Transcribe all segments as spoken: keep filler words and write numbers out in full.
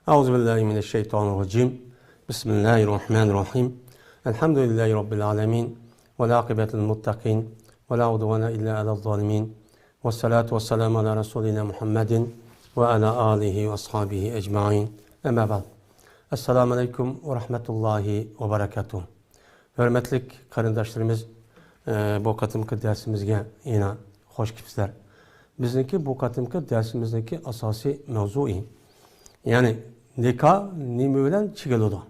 أعوذ بالله من الشيطان الرجيم. بسم الله الرحمن الرحيم. الحمد لله رب العالمين. والعاقبة للمتقين. ولا عدوان إلا على الظالمين. والصلاة والسلام على رسولنا محمد وعلى آله وأصحابه أجمعين. أما بعد. السلام عليكم ورحمة الله وبركاته. ھۆرمەتلىك قېرىنداشلىرىمىز، ئە، بۇ قېتىمقى دەرسىمىزگە يەنە خوش كېلىپسىلەر. بىزنىڭكى بۇ قېتىمقى دەرسىمىزنىڭكى ئاساسىي مەۋزۇيى، يەنى نىكاھ نېمە بىلەن چېكىلىدۇ؟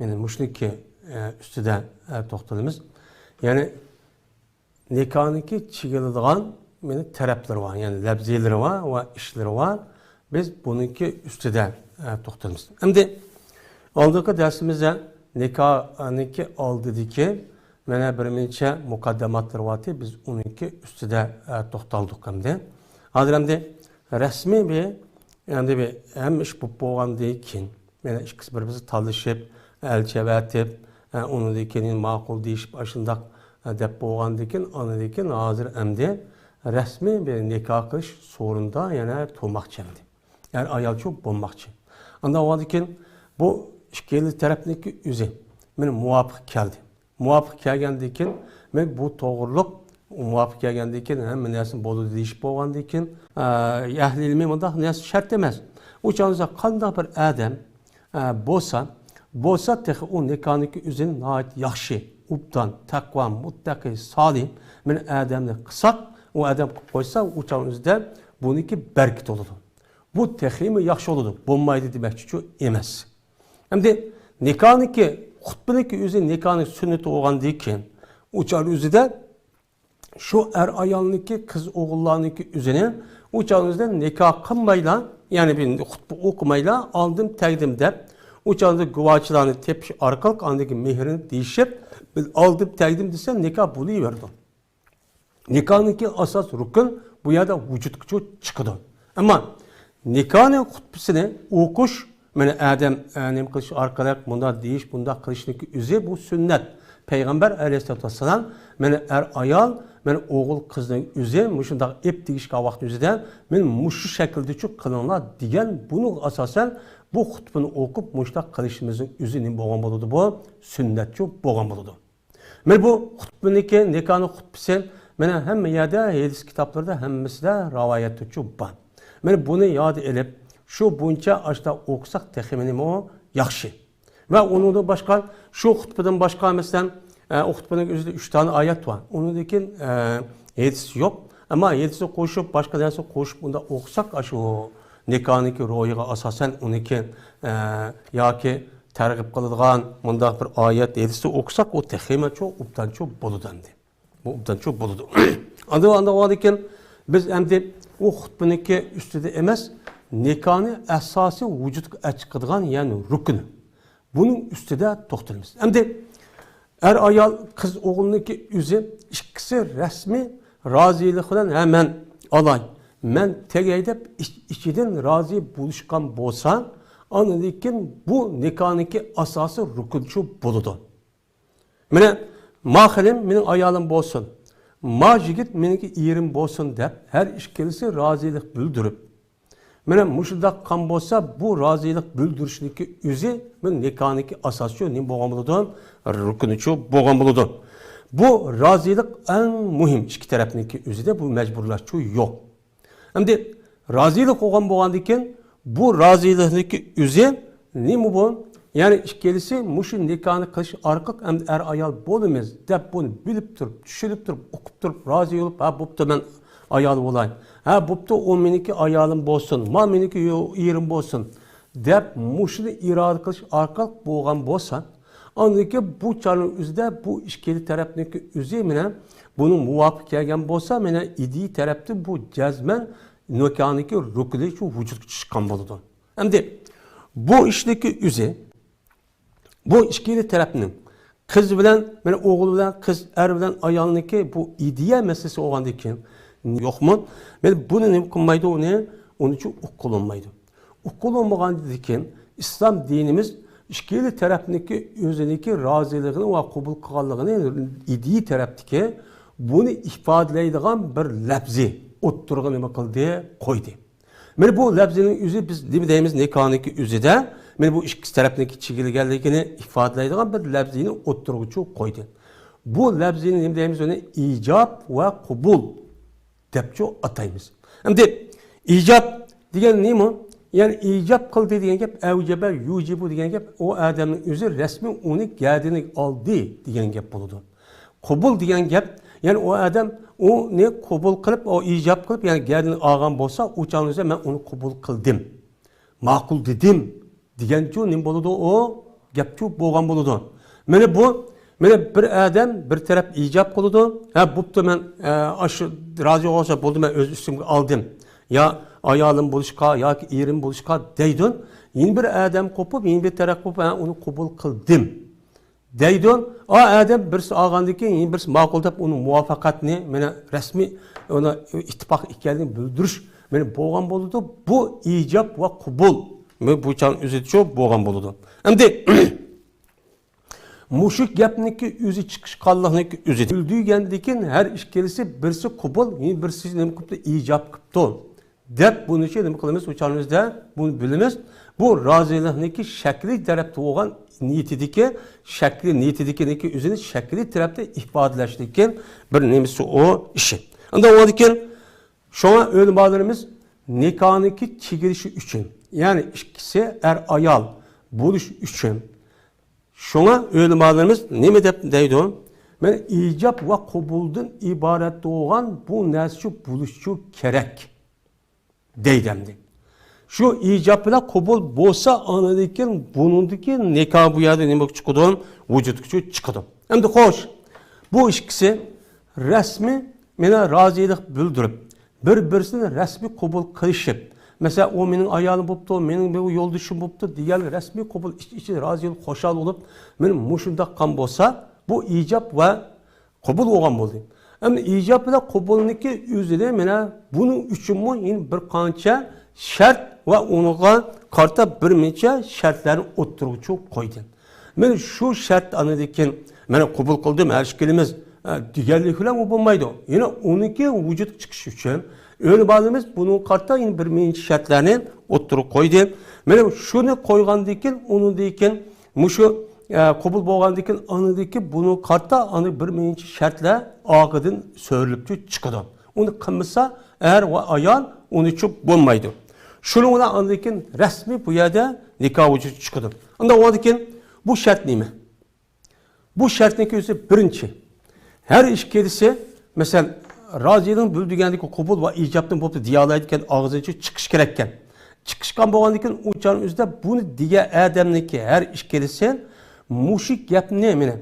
يەنى مۇشۇنىڭكى، ئە، ئۈستىدە، ئە، توختىلىمىز. يەنى نىكاھنىڭكى چېكىلىدىغان، يەنى تەرەپلىرى بار، يەنى لەپزىلىرى بار ۋە ئىشلىرى بار. بىز بۇنىڭكى ئۈستىدە، ئە، توختىلىمىز. ئەمدى ئالدىنقى دەرسىمىزدە نىكاھنىڭكى ئالدىدىكى مانا بىر نەچچە مۇقەددىماتلىرى بارتى، بىز ئۇنىڭكى ئۈستىدە، ئە، توختالدۇق ئەمدى. ھازىر ئەمدى رەسمىي بىر، ئەمدى بىر ھەممە ئىش بولۇپ بولغاندىن كېيىن، مانا ئىككىسى بىر-بىرسىگە تالىشىپ، ئەلچى ئەۋەتىپ، ئە، ئۇنىڭدىن كېيىن ماقۇل دېيىشىپ، ئاشۇنداق، ئە، دەپ بولغاندىن كېيىن، ئاندىن كېيىن ھازىر ئەمدى رەسمىي بىر نىكاھ قىلىش سورۇنىدا يەنە تۇرماقچى ئەمدى. ئەر-ئايالچۇ بولماقچى. ئاندىن ئۇنىڭدىن كېيىن بۇ ئىككىلا تەرەپنىڭكى ئۆزى مانا مۇۋاپىق كەلدى. مۇۋاپىق كەلگەندىن كېيىن، مەن بۇ توغرۇلۇق مۇۋاپىق كەلگەندىن كېيىن، ھەممە نەرسە بولىدۇ دېيىشىپ بولغاندىن كېيىن، ئە، ئەھلى ئىلمى مۇنداق نەرسە شەرت ئەمەس. ئۇ چاغدا قانداق بىر ئادەم، ئە، بولسا، بولسا تېخى ئۇ نىكاھنىڭكى ئۆزىنى ناھايىتى ياخشى، ئوبدان، تەقۋا، مۇتتەقى، سالىھ بىر ئادەمنى قىلساق، ئۇ ئادەم قىلىپ قويسا، ئۇ چاغنىڭ ئۆزىدە بۇنىڭكى بەرىكىتى بولىدۇ. بۇ تېخىمۇ ياخشى بولىدۇ، بولمايدۇ دېمەكچىچۇ ئەمەس. ئەمدى نىكاھنىڭكى، خۇتبىنىڭكى ئۆزى، نىكاھنىڭ سۈننىتى بولغاندىن كېيىن، ئۇ چاغ ئۆزىدە شۇ ئەر-ئايالنىڭكى، قىز-ئوغۇللارنىڭكى ئۆزىنى ئۇ چاغ ئۆزىدە نىكاھ قىلمايلا، يەنى بىر خۇتبە ئوقۇمايلا، ئالدىم تەگدىم دەپ، ئۇ چاغدا گۇۋاھچىلارنى تېپىش ئارقىلىق ئاندىن كېيىن مېھرىنى دېيىشىپ، ئالدىم تەگدىم دېسە، نىكاھ بولۇۋېرىدۇ. نىكاھنىڭكى ئاساس رۇكۇن بۇ يەردە ۋۇجۇدقا چىقىدۇ. ئەمما نىكاھنىڭ خۇتبىسىنى ئوقۇش، مانا ئادەم، ئە، نېمە قىلىش ئارقىلىق مۇنداق دېيىش، بۇنداق قىلىشنىڭكى ئۆزى بۇ سۈننەت. پەيغەمبەر ئەلەيھىسسالاتۇ ۋەسسالام مانا ئەر-ئايال، مانا ئوغۇل-قىزنىڭ ئۆزى مۇشۇنداق ئەپ تېگىشكەن ۋاقىتنىڭ ئۆزىدە مانا مۇشۇ شەكىلدىچۇ قىلىڭلار دېگەن، بۇنىڭغا ئاساسەن بۇ خۇتبىنى ئوقۇپ مۇشۇنداق قىلىشىمىزنىڭ ئۆزى نېمە بولغان بولىدۇ؟ بۇ سۈننەتچۇ بولغان بولىدۇ. مانا بۇ خۇتبىنىڭكى، نىكاھنىڭ خۇتبىسى مانا ھەممە يەردە، ھەدىس كىتابلىرىدا ھەممىسىدە رىۋايەتتىچۇ بار. مانا بۇنى ياد ئېلىپ، شۇ بويىچە ئاشتا ئوقۇساق تېخىمۇ نېمە ياخشى. ۋە ئۇنىڭدىن باشقا، شۇ خۇتبىدىن باشقا، مەسىلەن، ئە، ئۇ خۇتبىنىڭ ئۆزىدە ئۈچ دانە ئايەت بار. ئۇنىڭدىن كېيىن، ئە، ھەدىس يوق. ئەمما ھەدىسنى قوشۇپ، باشقا نەرسە قوشۇپ، ئۇنداق ئوقۇساق، ئاشۇ نىكاھنىڭكى روھىغا ئاساسەن ئۇنىڭكى، ئە، ياكى تەرغىب قىلىدىغان مۇنداق بىر ئايەت، ھەدىسنى ئوقۇساق، ئۇ تېخىمۇچۇ ئوبدانچۇ بولىدۇ ئەمدى. بۇ ئوبدانچۇ بولىدۇ. ئاندىن، ئاندىن بولغاندىن كېيىن بىز ئەمدى ئۇ خۇتبىنىڭكى ئۈستىدە ئەمەس، نىكاھنى ئاساسىي ۋۇجۇدقا چىقىدىغان، يەنى رۇكنى. بۇنىڭ ئۈستىدە توختىلىمىز. ئەمدى ئەر-ئايال، قىز-ئوغۇلنىڭكى ئۆزى ئىككىسى رەسمىي رازىلىق بىلەن، ھە، مەن ئالاي، مەن تېگەي دەپ ئىچ-، ئىچىدىن رازى بولۇشقان بولسا، ئاندىن كېيىن بۇ نىكاھنىڭكى ئاساسىي رۇكنىچۇ بولىدۇ. مانا، ما خېنىم مېنىڭ ئايالىم بولسۇن، ما يىگىت مېنىڭكى ئېرىم بولسۇن دەپ، ھەر ئىككىلىسى رازىلىق بىلدۈرۈپ، مانا مۇشۇنداق قىلغان بولسا، بۇ رازىلىق بىلدۈرۈشنىڭكى ئۆزى بۇ نىكاھنىڭكى ئاساسىچۇ نېمە بولغان بولىدۇ؟ رۇكنىچۇ بولغان بولىدۇ. بۇ رازىلىق ئەڭ مۇھىم، ئىككى تەرەپنىڭكى ئۆزىدە بۇ مەجبۇرلاشچۇ يوق. ئەمدى رازىلىق بولغان بولغاندىن كېيىن، بۇ رازىلىقنىڭكى ئۆزى نېمە بۇ؟ يەنى ئىككىلىسى مۇشۇ نىكاھنى قىلىش ئارقىلىق ئەمدى ئەر-ئايال بولىمىز دەپ، بۇنى بىلىپ تۇرۇپ، چۈشىنىپ تۇرۇپ، ئۇقۇپ تۇرۇپ، رازى بولۇپ، ھە، بوپتۇ، مەن ئايال بولاي. ھە، بوپتۇ، ئۇ مېنىڭكى ئايالىم بولسۇن، ما مېنىڭكى يو-، ئېرىم بولسۇن دەپ، مۇشۇنى ئىرادە قىلىش ئارقىلىق بولغان بولسا، ئاندىن كېيىن بۇ چاغنىڭ ئۆزىدە بۇ ئىككىلا تەرەپنىڭكى ئۆزى مانا بۇنىڭ مۇۋاپىق كەلگەن بولسا، مانا ئىدىيە تەرەپتە بۇ جەزمەن نىكاھنىڭكى رۇكنى شۇ ۋۇجۇدقا چىققان بولىدۇ. ئەمدى بۇ ئىشنىڭكى ئۆزى، بۇ ئىككىلا تەرەپنىڭ، قىز بىلەن، مانا ئوغۇل بىلەن قىز، ئەر بىلەن ئايالنىڭكى بۇ ئىدىيە مەسىلىسى بولغاندىن كېيىن، يوقمۇ؟ مانا بۇنى نېمە قىلمايدۇ، ئۇنى، ئۇنىچۇ ئۇقۇلۇنمايدۇ. ئۇقۇلۇنمىغاندىن كېيىن، ئىسلام دىنىمىز ئىككىلا تەرەپنىڭكى ئۆزىنىڭكى رازىلىقىنى ۋە قوبۇل قىلغانلىقىنى ئىدىيە تەرەپتىكى بۇنى ئىپادىلەيدىغان بىر لەپزى ئوتتۇرىغا نېمە قىلدى؟ قويدى. مانا بۇ لەپزىنىڭ ئۆزى بىز نېمە دەيمىز؟ نىكاھنىڭكى ئۆزىدە مانا بۇ ئىككىسى تەرەپنىڭكى چېگىلىگەنلىكىنى ئىپادىلەيدىغان بىر لەپزىنى ئوتتۇرىغا چىقىپ قويدى. بۇ لەپزىنى نېمە دەيمىز؟ ئۇنى ئىجاب ۋە قوبۇل دەپچۇ ئاتايمىز. ئەمدى ئىجاب دېگەن نېمە؟ يەنى ئىجاب قىلدى دېگەن گەپ، ئەۋجەبە يۇجىبۇ دېگەن گەپ، ئۇ ئادەمنىڭ ئۆزى رەسمىي ئۇنى گەدىنىگە ئالدى دېگەن گەپ بولىدۇ. قوبۇل دېگەن گەپ، يەنى ئۇ ئادەم ئۇنى قوبۇل قىلىپ، ئۇ ئىجاب قىلىپ، يەنى گەدىنىگە ئالغان بولسا، ئۇ چاغنىڭ ئۆزىدە مەن ئۇنى قوبۇل قىلدىم، ماقۇل دېدىم دېگەنچۇ نېمە بولىدۇ؟ ئۇ گەپچۇ بولغان بولىدۇ. مانا بۇ، مانا بىر ئادەم بىر تەرەپ ئىجاب قىلىدۇ. ھە، بوپتۇ، مەن، ئە، ئاشۇ رازى بولسا بولدى، مەن ئۆز ئۈستۈمگە ئالدىم. يا ئايالىم بولۇشقا، ياكى ئېرىم بولۇشقا دەيدۇ. يەنە بىر ئادەم قوپۇپ، يەنە بىر تەرەپ قوپۇپ، ھە، ئۇنى قوبۇل قىلدىم دەيدۇ. ئا ئادەم بىرسى ئالغاندىن كېيىن، يەنە بىرسى ماقۇل دەپ، ئۇنىڭ مۇۋاپىقەتنى، مانا رەسمىي ئۇنى ئىتتىپاق ئىكەنلىكىنى بىلدۈرۈش، مانا بولغان بولىدۇ. بۇ ئىجاب ۋە قوبۇل. مانا بۇ چاغ ئۆزىچۇ بولغان بولىدۇ. ئەمدى مۇشۇ گەپنىڭكى ئۆزى، چىقىشقانلىقنىڭكى ئۆزى بىلدۈرگەندىن كېيىن، ھەر ئىككىلىسى بىرسى قوبۇل، يەنە بىرسى نېمە قىپتۇ؟ ئىجاب قىپتۇ دەپ، بۇنى شۇ نېمە قىلىمىز؟ ئۇ چاغىمىزدا بۇنى بىلىمىز. بۇ رازىلىقنىڭكى شەكلىي تەرەپتە بولغان نىيىتىدىكى، شەكلىي نىيىتىدىكىنىڭكى ئۆزىنى شەكلىي تەرەپتە ئىپادىلەشتىكى بىر نېمىسى ئۇ ئىشى. ئەمدى ئۇنىڭدىن كېيىن شۇڭا ئۆلىمالىرىمىز نىكاھنىڭكى چېگىلىشى ئۈچۈن، يەنى ئىككىسى ئەر-ئايال بولۇش ئۈچۈن، شۇڭا ئۆلىمالىرىمىز نېمە دەپ دەيدۇ؟ مانا ئىجاب ۋە قوبۇلدىن ئىبارەت بولغان بۇ نەرسىچۇ بولۇشچۇ كېرەك دەيدۇ ئەمدى. شۇ ئىجاب بىلەن قوبۇل بولسا، ئاندىن كېيىن بۇنىڭدىكى نىكاھ بۇ يەردە نېمە چىقىدۇ؟ ۋۇجۇدقىچۇ چىقىدۇ. ئەمدى خوش، بۇ ئىككىسى رەسمىي مانا رازىلىق بىلدۈرۈپ، بىر-بىرسىنى رەسمىي قوبۇل قىلىشىپ، مەسىلەن، ئۇ مېنىڭ ئايالىم بوپتۇ، مېنىڭ بۇ يولدىشىم بوپتۇ دېگەن رەسمىي قوبۇل ئىچ-ئىچىدە رازىلىق، خۇشال بولۇپ، مانا مۇشۇنداق قىلغان بولسا، بۇ ئىجاب ۋە قوبۇل بولغان بولدى. ئەمدى ئىجاب بىلەن قوبۇلنىڭكى ئۆزىدە مانا بۇنىڭ ئۈچۈنمۇ يەنە بىر قانچە شەرت ۋە ئۇنىڭغا قارىتا بىر نەچچە شەرتلەرنى ئوتتۇرىغا چىقىپ قويدى. مانا شۇ شەرت ئاندىن كېيىن، مانا قوبۇل قىلدىم، ھەر ئىككىلىمىز، ئە، دېگەنلىك بىلەن ئۇ بولمايدۇ. يەنە ئۇنىڭكى ۋۇجۇدقا چىقىشى ئۈچۈن ئۆلىمالىرىمىز بۇنىڭغا قارىتا يەنە بىر نەچچە شەرتلەرنى ئوتتۇرىغا قويدى. مانا شۇنى قويغاندىن كېيىن، ئۇنىڭدىن كېيىن مۇشۇ، ئە، قوبۇل بولغاندىن كېيىن، ئاندىن كېيىن بۇنىڭغا قارىتا ئاندىن بىر نەچچە شەرتلەر ئارقىدىن سۆرىلىپ چىقىدۇ. ئۇنى قىلمىسا، ئەر ۋە ئايال ئۇنى چۈشۈپ بولمايدۇ. شۇنىڭ بىلەن ئاندىن كېيىن رەسمىي بۇ يەردە نىكاھ ۋۇجۇدقا چىقىدۇ. ئاندىن ئۇنىڭدىن كېيىن بۇ شەرت نېمە؟ بۇ شەرتنىڭكى ئۆزى بىرىنچى. ھەر ئىككىلىسى، مەسىلەن، رازىلىقنى بىلدۈرگەندىكى قوبۇل ۋە ئىجابتىن بولۇپتۇ دېيەلەيدىكەن ئاغزىنچە چىقىش كېرەككەن. چىقىشقان بولغاندىن كېيىن ئۇ چاغنىڭ ئۆزىدە بۇنى دېگەن ئادەمنىڭكى ھەر ئىككىلىسى مۇشۇ گەپنى، مانا،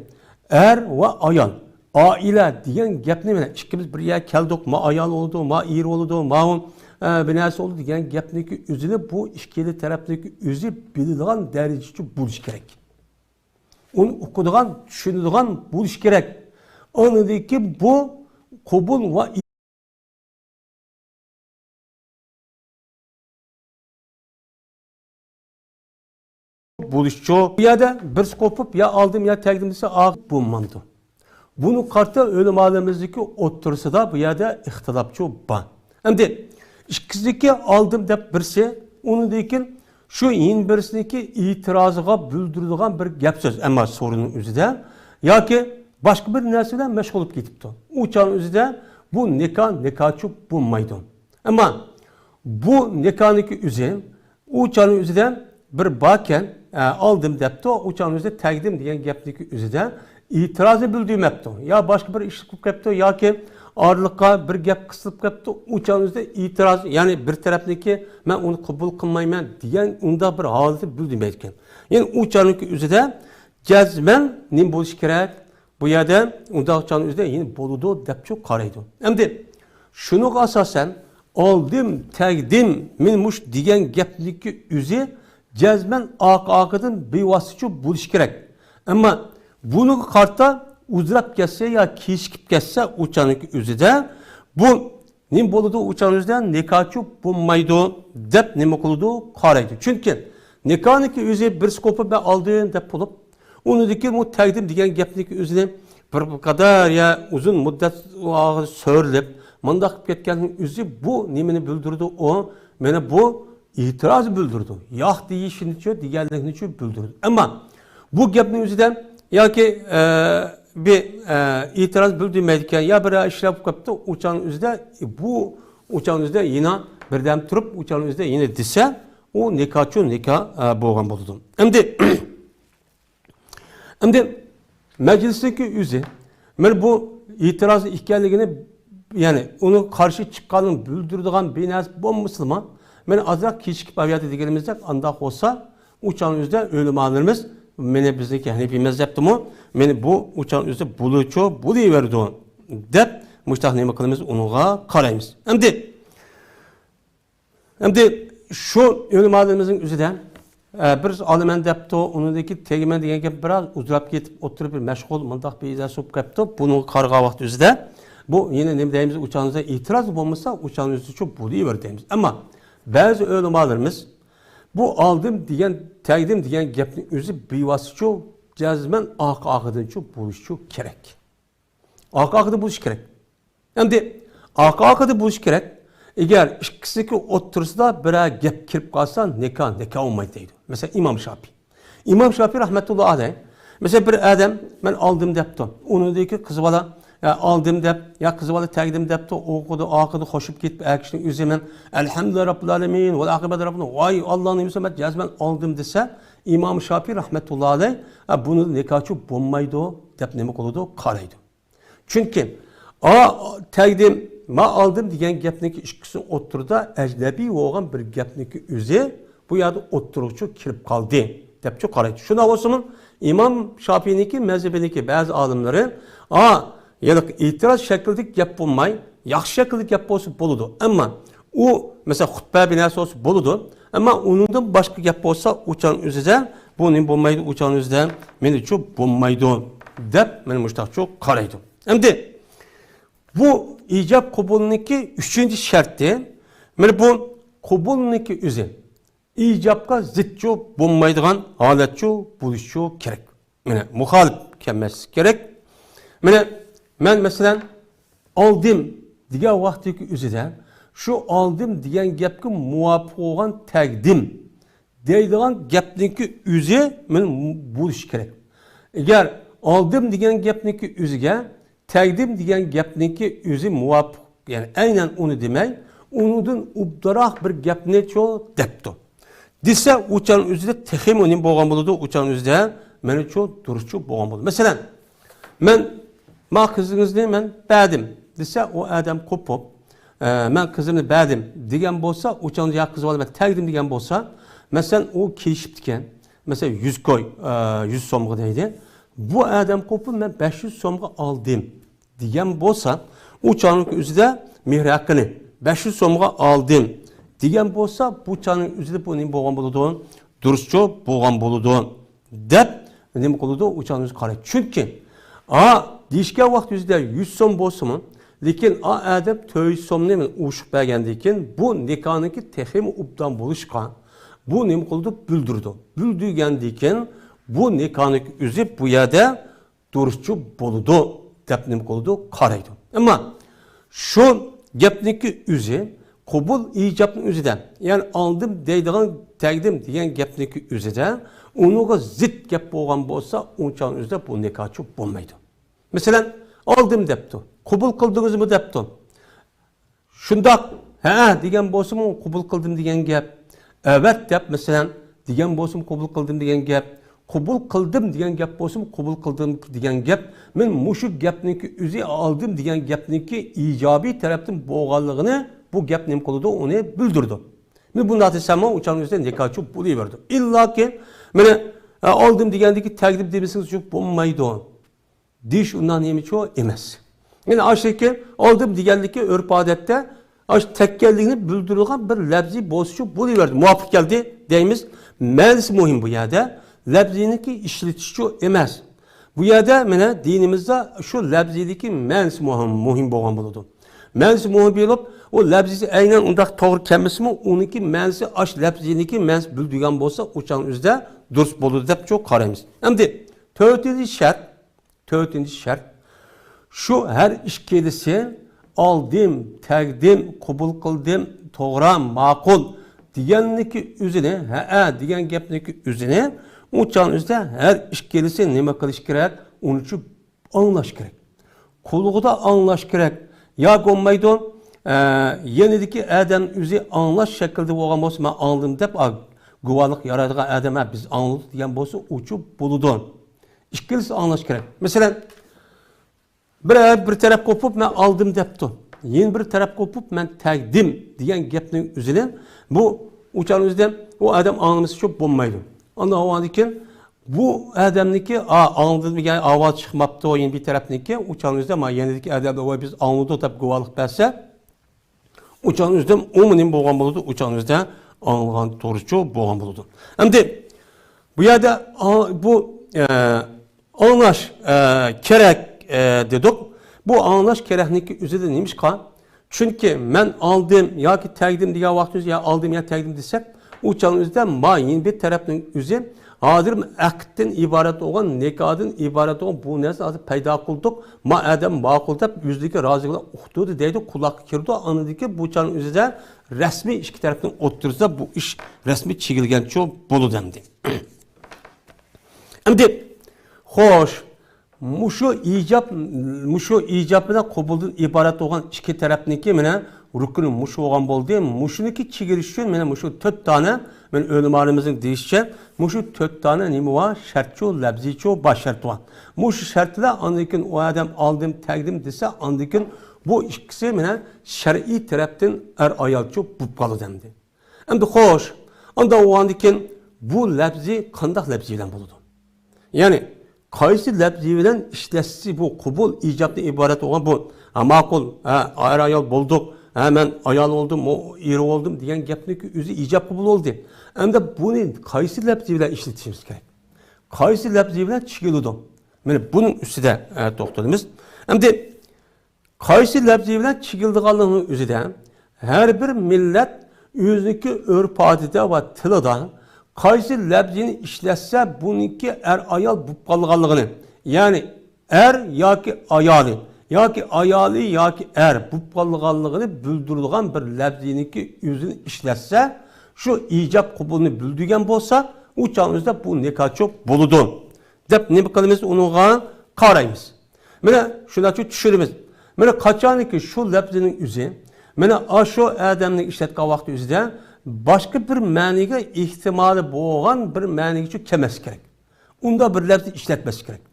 ئەر ۋە ئايال، ئائىلە دېگەن گەپنى، مانا، ئىككىمىز بىر يەرگە كەلدۇق، ما ئايال بولىدۇ، ما ئېرى بولىدۇ، ما ئۇ، ئە، بىر نەرسە بولىدۇ دېگەن گەپنىڭكى ئۆزىنى بۇ ئىككىلا تەرەپنىڭكى ئۆزى بىلىدىغان دەرىجىچە بولۇشى كېرەك. ئۇنى ئۇقىدىغان، چۈشىنىدىغان بولۇشى كېرەك. ئاندىن كېيىن بۇ قوبۇل ۋە بولۇشچۇ. بۇ يەردە بىرسى قوپۇپ، يا ئالدىم، يا تەگدىم دېسە، ئاغ بولمامدۇ. بۇنى قارىتا ئۆلىمالىرىمىزدىكى ئوتتۇرىسىدا بۇ يەردە ئىختىلاپچۇ بار. ئەمدى ئىككىسىدىكى ئالدىم دەپ بىرسى، ئۇنىڭدىن كېيىن شۇ يەنە بىرسىنىڭكى ئېتىرازىغا بىلدۈرىدىغان بىر گەپ سۆز، ئەمما سورۇننىڭ ئۆزىدە ياكى باشقا بىر نەرسە بىلەن مەشغۇل بولۇپ كېتىپتۇ. ئۇ چاغنىڭ ئۆزىدە بۇ نىكاھ نىكاھچۇ بولمايدۇ. ئەمما بۇ نىكاھنىڭكى ئۆزى، ئۇ چاغنىڭ ئۆزىدە بىر باركەن، ئە، ئالدىم دەپتۇ، ئۇ چاغنىڭ ئۆزىدە تەگدىم دېگەن گەپنىڭكى ئۆزىدە ئېتىرازى بىلدۈرمەپتۇ. يا باشقا بىر ئىش قىلىپ كەپتۇ ياكى ئارىلىققا بىر گەپ قىسىلىپ كەپتۇ، ئۇ چاغنىڭ ئۆزىدە ئېتىراز، يەنى بىر تەرەپنىڭكى مەن ئۇنى قوبۇل قىلمايمەن دېگەن ئۇنداق بىر ھالىتى بىلدۈرمەيدىكەن. يەنى ئۇ چاغنىڭكى ئۆزىدە جەزمەن نېمە بولۇشى كېرەك؟ بۇ يەردە ئۇنداق چاغنىڭ ئۆزىدە يەنە بولىدۇ دەپچۇ قارايدۇ. ئەمدى شۇنىڭغا ئاساسەن، ئالدىم، تەگدىم، مەن مۇش دېگەن گەپنىڭكى ئۆزى جەزمەن ئارقا-ئارقىدىن بىۋاسىتىچۇ بولۇشى كېرەك. ئەمما بۇنىڭغا قارىتا ئۇزىراپ كەتسە يا كېچىكىپ كەتسە، ئۇ چاغنىڭكى ئۆزىدە بۇ نېمە بولىدۇ؟ ئۇ چاغنىڭ ئۆزىدە نىكاھچۇ بولمايدۇ دەپ نېمە قىلىدۇ؟ قارايدۇ. چۈنكى نىكاھنىڭكى ئۆزى بىرسى قوپۇپ، مەن ئالدىم دەپ بولۇپ، ئۇنىڭدىن كېيىن بۇ تەگدىم دېگەن گەپنىڭكى ئۆزىنى بىر قەدەر يا ئۇزۇن مۇددەت سۆرىلىپ، مۇنداق قىلىپ كەتكەننىڭ ئۆزى بۇ نېمىنى بىلدۈرىدۇ؟ ئۇ مانا بۇ ئېتىراز بىلدۈرىدۇ. ياق دېيىشنىچۇ، دېگەنلىكنىچۇ بىلدۈرىدۇ. ئەمما بۇ گەپنىڭ ئۆزىدە ياكى، ئە، بىر، ئە، ئېتىراز بىلدۈرمەيدىكەن، يا بىر ئىشلار بولۇپ قاپتۇ، ئۇ چاغنىڭ ئۆزىدە، بۇ، ئۇ چاغنىڭ ئۆزىدە يەنە بىردەم تۇرۇپ، ئۇ چاغنىڭ ئۆزىدە يەنە دېسە، ئۇ نىكاھچۇ نىكاھ، ئە، بولغان بولىدۇ. ئەمدى، ئەمدى مەجلىستىكى ئۆزى، مانا بۇ ئېتىراز ئىكەنلىكىنى، يەنى ئۇنىڭ قارشى چىققانلىقىنى بىلدۈرىدىغان بىر نەرسە بولمىسىلا، مانا ئازراق كېچىكىپ بارىۋاتىدۇ دېگىنىمىزدەك، ئانداق بولسا، ئۇ چاغنىڭ ئۆزىدە ئۆلىمالىرىمىز، مانا بىزنىڭكى ھەنىپىي مەزھەپتىمۇ، مانا بۇ ئۇ چاغنىڭ ئۆزىدە بولىدىچۇ، بولۇۋېرىدۇ دەپ، مۇشتاق نېمە قىلىمىز، ئۇنىڭغا قارايمىز. ئەمدى، ئەمدى شۇ ئۆلىمالىرىمىزنىڭ ئۆزىدە، ئە، بىر ئالىمەن دەپتۇ، ئۇنىڭدىكى تېگىمەن دېگەن گەپ بىراز ئۇزىراپ كېتىپ، ئوتتۇرا بىر مەشغۇل، مۇنداق بىر ئىزا سوپ كەپتۇ. بۇنىڭغا قارىغان ۋاقىت ئۆزىدە، بۇ يەنە نېمە دەيمىز، ئۇ چاغنىڭ ئۆزىدە ئېتىراز بولمىسا، ئۇ چاغنىڭ ئۆزىدە شۇ بولۇۋېرىدۇ دەيمىز. ئەمما بەزى ئۆلىمالىرىمىز، بۇ ئالدىم دېگەن، تەگدىم دېگەن گەپنىڭ ئۆزى بىۋاسىتىچۇ، جەزمەن ئارقا-ئارقىدىنچۇ بولۇشىچۇ كېرەك. ئارقا-ئارقىدا بولۇشى كېرەك. ئەمدى ئارقا-ئارقىدا بولۇشى كېرەك. ئەگەر ئىككىسىنىڭكى ئوتتۇرىسىدا بىرەر گەپ كىرىپ قالسا، نىكاھ، نىكاھ بولمايدۇ دەيدۇ. مەسىلەن، ئىمام شاپىي. ئىمام شاپىي رەھمەتۇللا ئەلەيھ، مەسىلەن، بىر ئادەم، مەن ئالدىم دەپتۇ. ئۇنىڭدىكى قىز بالا، يا ئالدىم دەپ، يا قىز بالا تەگدىم دەپتۇ. ئوقۇدى، ئارقىدا خوشۇپ كېتىپ، ئەر كىشىنىڭ ئۆزى، مەن، ئەلھەمدۇلىللاھ رەببىل ئالەمىن، ۋەل ئاقىبەتۇ رەببىل، ۋاي، ئاللانىڭ نېمىسى، مەن جەزمەن ئالدىم دېسە، ئىمام شاپىي رەھمەتۇللا ئەلەيھ، ئە، بۇنى نىكاھچۇ بولمايدۇ دەپ نېمە قىلىدۇ؟ قارايدۇ. چۈنكى، ئا، تەگدىم، ما ئالدىم دېگەن گەپنىڭكى ئىككىسىنىڭ ئوتتۇرىدا ئەجنەبىي بولغان بىر گەپنىڭكى ئۆزى بۇ يەردە ئوتتۇرىغىچۇ كىرىپ قالدى، دەپچۇ قارايدۇ. شۇنداق بولسىمۇ، ئىمام شاپىينىڭكى مەزھىپىنىڭكى بەزى ئالىملىرى، ئا، يەنى ئېتىراز شەكلىدىكى گەپ بولماي، ياخشى شەكىلدە گەپ بولسا بولىدۇ. ئەمما ئۇ، مەسىلەن، خۇتبە بىر نەرسە بولسا بولىدۇ. ئەمما ئۇنىڭدىن باشقا گەپ بولسا، ئۇ چاغنىڭ ئۆزىدە بۇ نېمە بولمايدۇ، ئۇ چاغنىڭ ئۆزىدە مېنىچۇ بولمايدۇ، دەپ مانا مۇشتاقچۇ قارايدۇ. ئەمدى بۇ ئىجاب قوبۇلنىڭكى ئۈچىنچى شەرتى، مانا بۇ قوبۇلنىڭكى ئۆزى ئىجابقا زىتچۇ بولمايدىغان ھالەتچۇ بولۇشچۇ كېرەك. مانا، مۇخالىپ كەلمەسلىك كېرەك. مانا، مەن، مەسىلەن، ئالدىم دېگەن ۋاقىتتىكى ئۆزىدە، شۇ ئالدىم دېگەن گەپكە مۇۋاپىق بولغان تەگدىم دەيدىغان گەپنىڭكى ئۆزى مانا بولۇشى كېرەك. ئەگەر ئالدىم دېگەن گەپنىڭكى ئۆزىگە تەگدىم دېگەن گەپنىڭكى ئۆزى مۇۋاپىق، يەنى ئەينەن ئۇنى دېمەي، ئۇنىڭدىن ئوبدانراق بىر گەپنىچۇ دەپتۇ دېسە، ئۇ چاغنىڭ ئۆزىدە تېخىمۇ نېمە بولغان بولىدۇ؟ ئۇ چاغنىڭ ئۆزىدە مانا شۇ دۇرۇسچۇ بولغان بولىدۇ. مەسىلەن، مەن، ما قىزىڭىزنى مەن بەردىم دېسە، ئۇ ئادەم قوپۇپ، ئە، مەن قىزىمنى بەردىم دېگەن بولسا، ئۇ چاغدا يا قىز بالا مەن تەگدىم دېگەن بولسا، مەسىلەن، ئۇ كېلىشىپتىكەن، مەسىلەن، يۈز كوي، ئە، يۈز سومغا دەيدۇ. بۇ ئادەم قوپۇپ، مەن بەش يۈز سومغا ئالدىم دېگەن بولسا، ئۇ چاغنىڭ ئۆزىدە مېھىر ھەققىنى بەش يۈز سومغا ئالدىم دېگەن بولسا، بۇ چاغنىڭ ئۆزىدە بۇ نېمە بولغان بولىدۇ؟ دۇرۇسچۇ بولغان بولىدۇ، دەپ نېمە قىلىدۇ؟ ئۇ چاغنىڭ ئۆزىگە قارايدۇ. چۈنكى، ئا، دېيىشكەن ۋاقىت يۈزىدە يۈز سوم بولسىمۇ، لېكىن ئا ئادەم تۆت يۈز سومنى ئوشۇق بەرگەندىن كېيىن، بۇ نىكاھنىڭكى تېخىمۇ ئوبدان بولۇشقا، بۇ نېمە قىلىدۇ؟ بىلدۈرىدۇ. بىلدۈرگەندىن كېيىن، بۇ نىكاھنىڭكى ئۆزى بۇ يەردە دۇرۇسچۇ بولىدۇ، دەپ نېمە قىلىدۇ؟ قارايدۇ. ئەمما شۇ گەپنىڭكى ئۆزى، قوبۇل ئىجابنىڭ ئۆزىدە، يەنى ئالدىم دەيدىغان، تەگدىم دېگەن گەپنىڭكى ئۆزىدە، ئۇنىڭغا زىت گەپ بولغان بولسا، ئۇنچانىڭ ئۆزىدە بۇ نىكاھچۇ بولمايدۇ. مەسىلەن، ئالدىم دەپتۇ، قوبۇل قىلدىڭىزمۇ دەپتۇ. شۇنداق، ھە دېگەن بولسىمۇ، قوبۇل قىلدىم دېگەن گەپ. ئەۋەت دەپ، مەسىلەن، دېگەن بولسىمۇ، قوبۇل قىلدىم دېگەن گەپ. قوبۇل قىلدىم دېگەن گەپ بولسىمۇ، قوبۇل قىلدىم دېگەن گەپ. مەن مۇشۇ گەپنىڭكى ئۆزى ئالدىم دېگەن گەپنىڭكى ئىجابىي تەرەپتىن بولغانلىقىنى بۇ گەپ نېمە قىلىدۇ؟ ئۇنى بىلدۈرىدۇ. مەن بۇنداق دېسەممۇ، ئۇچانىڭ ئۆزىدە نىكاھچۇ بولۇۋېرىدۇ. ئىللاكى، مانا، ئە، ئالدىم دېگەندىكى تەگدىم دېمىسىڭىز، شۇ بولمايدۇ. دېيىش ئۇنداق نېمىچۇ ئەمەس. يەنى ئاشۇكى ئالدىم دېگەنلىكى ئۆرپ-ئادەتتە ئاشۇ تەگكەنلىكنى بىلدۈرىدىغان بىر لەپزى بولسىچۇ بولۇۋەردى. مۇۋاپىق كەلدى دەيمىز. مەنىسى مۇھىم بۇ يەردە. لەپزىنىڭكى ئىشلىتىشىچۇ ئەمەس. بۇ يەردە مانا دىنىمىزدا شۇ لەپزىدىكى مەنىسى مۇھىم، مۇھىم بولغان بولىدۇ. مەنىسى مۇھىم بولۇپ، ئۇ لەپزى ئەينەن ئۇنداق توغرا كەلمىسىمۇ، ئۇنىڭكى مەنىسى ئاشۇ لەپزىنىڭكى مەنىسى بىلدۈرگەن بولسا، ئۇچانىڭ ئۆزىدە دۇرۇس بولىدۇ دەپچۇ قارايمىز. ئەمدى تۆتىنچى شەرت، تۆتىنچى شەرت. شۇ ھەر ئىككىلىسى ئالدىم، تەگدىم، قوبۇل قىلدىم، توغرا، ماقۇل دېگەننىكى ئۆزىنى، ھەئە دېگەن گەپنىكى ئۆزىنى، ئۇ چاغنىڭ ئۆزىدە ھەر ئىككىلىسى نېمە قىلىش كېرەك؟ ئۇنى شۇ ئاڭلاش كېرەك. قۇلىقىدا ئاڭلاش كېرەك. ياكى بولمايدۇ، ئە، يېنىدىكى ئادەم ئۆزى ئاڭلاش شەكلىدە بولغان بولسا، مەن ئاڭلىدىم دەپ، ئا، گۇۋاھلىق يارايدىغان ئادەم، ھە، بىز ئاڭلىدۇق دېگەن بولسا، ئۇچۇ بولىدۇ. ئىككىلىسى ئاڭلاش كېرەك. مەسىلەن، بىر، بىر تەرەپ قوپۇپ، مەن ئالدىم دەپتۇ. يەنە بىر تەرەپ قوپۇپ، مەن تەگدىم دېگەن گەپنىڭ ئۆزىنى بۇ ئۇچانىڭ ئۆزىدە ئۇ ئادەم ئاڭلىمىسا شۇ بولمايدۇ. ئاندىن ئاۋۋالدىن كېيىن بۇ ئادەمنىڭكى، ئا، ئاڭلىدىم دېگەن ئاۋاز چىقماپتۇ، يەنە بىر تەرەپنىڭكى، ئۇچانىڭ ئۆزىدە، ما يەنىدىكى ئادەم، ۋاي، بىز ئاڭلىدۇق دەپ گۇۋاھلىق بەرسە، ئۇچانىڭ ئۆزىدە ئۇمۇ نېمە بولغان بولىدۇ؟ ئۇچانىڭ ئۆزىدە ئاڭلىغان تۇرۇچۇ بولغان بولىدۇ. ئەمدى بۇ يەردە ئا-، بۇ، ئە، ئاڭلاش، ئە، كېرەك، ئە، دېدۇق. بۇ ئاڭلاش كېرەكنىڭكى ئۆزىدە نېمىشقا؟ چۈنكى مەن ئالدىم ياكى تەگدىم دېگەن ۋاقتىمىزدا يا ئالدىم يا تەگدىم دېسەك، ئۇ چاغنىڭ ئۆزىدە ما يەنە بىر تەرەپنىڭ ئۆزى ھازىر ئەقىدتىن ئىبارەت بولغان، نىكاھدىن ئىبارەت بولغان بۇ نەرسىنى ھازىر پەيدا قىلدۇق، ما ئادەم ماقۇل دەپ يۈزىدىكى رازىلىقىنى ئۇقتۇردى دەيدۇ، قۇلاققا كىرىدۇ. ئاندىن كېيىن بۇ چاغنىڭ ئۆزىدە رەسمىي ئىككى تەرەپنىڭ ئوتتۇرىسىدا بۇ ئىش رەسمىي چېكىلگەنچۇ بولىدۇ ئەمدى. ئەمدى، خوش، مۇشۇ ئىجاب، مۇشۇ ئىجاب بىلەن قوبۇلدىن ئىبارەت بولغان ئىككى تەرەپنىڭكى مانا رۇكنى مۇشۇ بولغان بولدى. مۇشۇنىڭكى چېگىرىش ئۈچۈن مانا مۇشۇ تۆت دانە، مانا ئۆلىمالىرىمىزنىڭ دېيىشىچە، مۇشۇ تۆت دانە نېمە بار؟ شەرتچۇ، لەپزىچۇ، باش شەرتى بار. مۇشۇ شەرتلەر ئاندىن كېيىن ئۇ ئادەم ئالدىم، تەگدىم دېسە، ئاندىن كېيىن بۇ ئىككىسى مانا شەرئىي تەرەپتىن ئەر ئايالچۇ بولۇپ قالىدۇ ئەمدى. ئەمدى خوش، ئانداق بولغاندىن كېيىن بۇ لەپزى قانداق لەپزى بىلەن بولىدۇ؟ يەنى قايسى لەپزى بىلەن ئىشلەتسە بۇ قوبۇل ئىجابتىن ئىبارەت بولغان بۇ، ھە، ماقۇل، ھە، ئەر ئايال بولدۇق، ھە، مەن ئايال بولدۇم، ئۇ ئېرى بولدۇم دېگەن گەپنىڭكى ئۆزى ئىجاب قوبۇل بولدى. ئەمدى بۇنى قايسى لەپزى بىلەن ئىشلىتىشىمىز كېرەك؟ قايسى لەپزى بىلەن چېكىلىدۇ؟ مانا بۇنىڭ ئۈستىدە، ئە، توختىلىمىز. ئەمدى قايسى لەپزى بىلەن چېكىلىدىغانلىقىنىڭ ئۆزىدە ھەر بىر مىللەت ئۆزىنىڭكى ئۆرپ-ئادىتى ۋە تىلىدا قايسى لەپزىنى ئىشلەتسە، بۇنىڭكى ئەر-ئايال بولۇپ قالغانلىقىنى، يەنى ئەر ياكى ئايالى، ياكى ئايالى ياكى ئەر بولۇپ قالغانلىقىنى بىلدۈرىدىغان بىر لەپزىنىڭكى ئۆزىنى ئىشلەتسە، شۇ ئىجاب قوبۇلنى بىلدۈرگەن بولسا، ئۇ چاغنىڭ ئۆزىدە بۇ نىكاھچۇ بولىدۇ دەپ نېمە قىلىمىز؟ ئۇنىڭغا قارايمىز. مانا شۇنداقچە چۈشىنىمىز. مانا قاچانكى شۇ لەپزىنىڭ ئۆزى، مانا ئاشۇ ئادەمنىڭ ئىشلەتكەن ۋاقتى ئۆزىدە باشقا بىر مەنىگە ئېھتىمالى بولغان بىر مەنىگىچە كەلمەسلىكى كېرەك. ئۇنداق بىر لەپزنى ئىشلەتمەسلىكى كېرەك.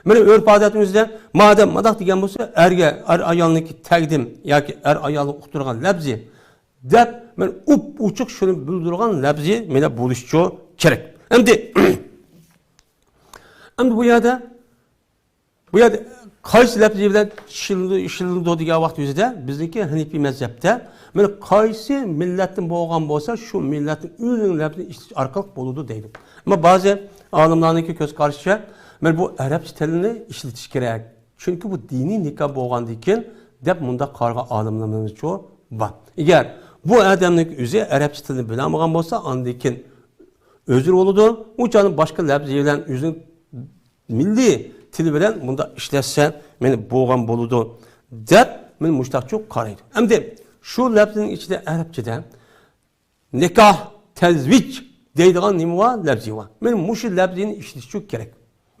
مانا ئۆرپ-ئادەتىمىزدە مادەم مۇنداق دېگەن بولسا، ئەرگە، ئەر-ئايالنىڭكى تەگدىم ياكى ئەر-ئايالغا ئۇقتۇرغان لەپزى دەپ، مانا ئوپئوچۇق شۇنى بىلدۈرگەن لەپزى مانا بولۇشىچۇ كېرەك. ئەمدى، ئەمدى بۇ يەردە بۇ يەردە قايسى لەپزى بىلەن ئىشلىنىدۇ، ئىشلىنىدۇ دېگەن ۋاقىت ئۆزىدە بىزنىڭكى ھەنىپىي مەزھەپتە، مانا قايسى مىللەتتىن بولغان بولسا، شۇ مىللەتنىڭ ئۆزىنىڭ لەپزىنى ئىشلىتىش ئارقىلىق بولىدۇ دەيدۇ. ئەمما بەزى ئالىملارنىڭكى كۆز قارىشىچە، مانا بۇ ئەرەبچە تىلنى ئىشلىتىش كېرەك. چۈنكى بۇ دىنىي نىكاھ بولغاندىن كېيىن دەپ مۇنداق قارىغان ئالىملىرىمىزچۇ بار. ئەگەر بۇ ئادەمنىڭ ئۆزى ئەرەبچە تىلنى بىلەلمىگەن بولسا، ئاندىن كېيىن ئۆزرە بولىدۇ. ئۇ چاغدا باشقا لەپزى بىلەن ئۆزىنىڭ مىللىي تىلى بىلەن مۇنداق ئىشلەتسە، مانا بولغان بولىدۇ دەپ، مانا مۇشتاقچۇ قارايدۇ. ئەمدى شۇ لەپزىنىڭ ئىچىدە ئەرەبچىدە نىكاھ، تەزۋىج دەيدىغان نېمە بار؟ لەپزى بار. مانا مۇشۇ لەپزىنى ئىشلىتىشچۇ كېرەك.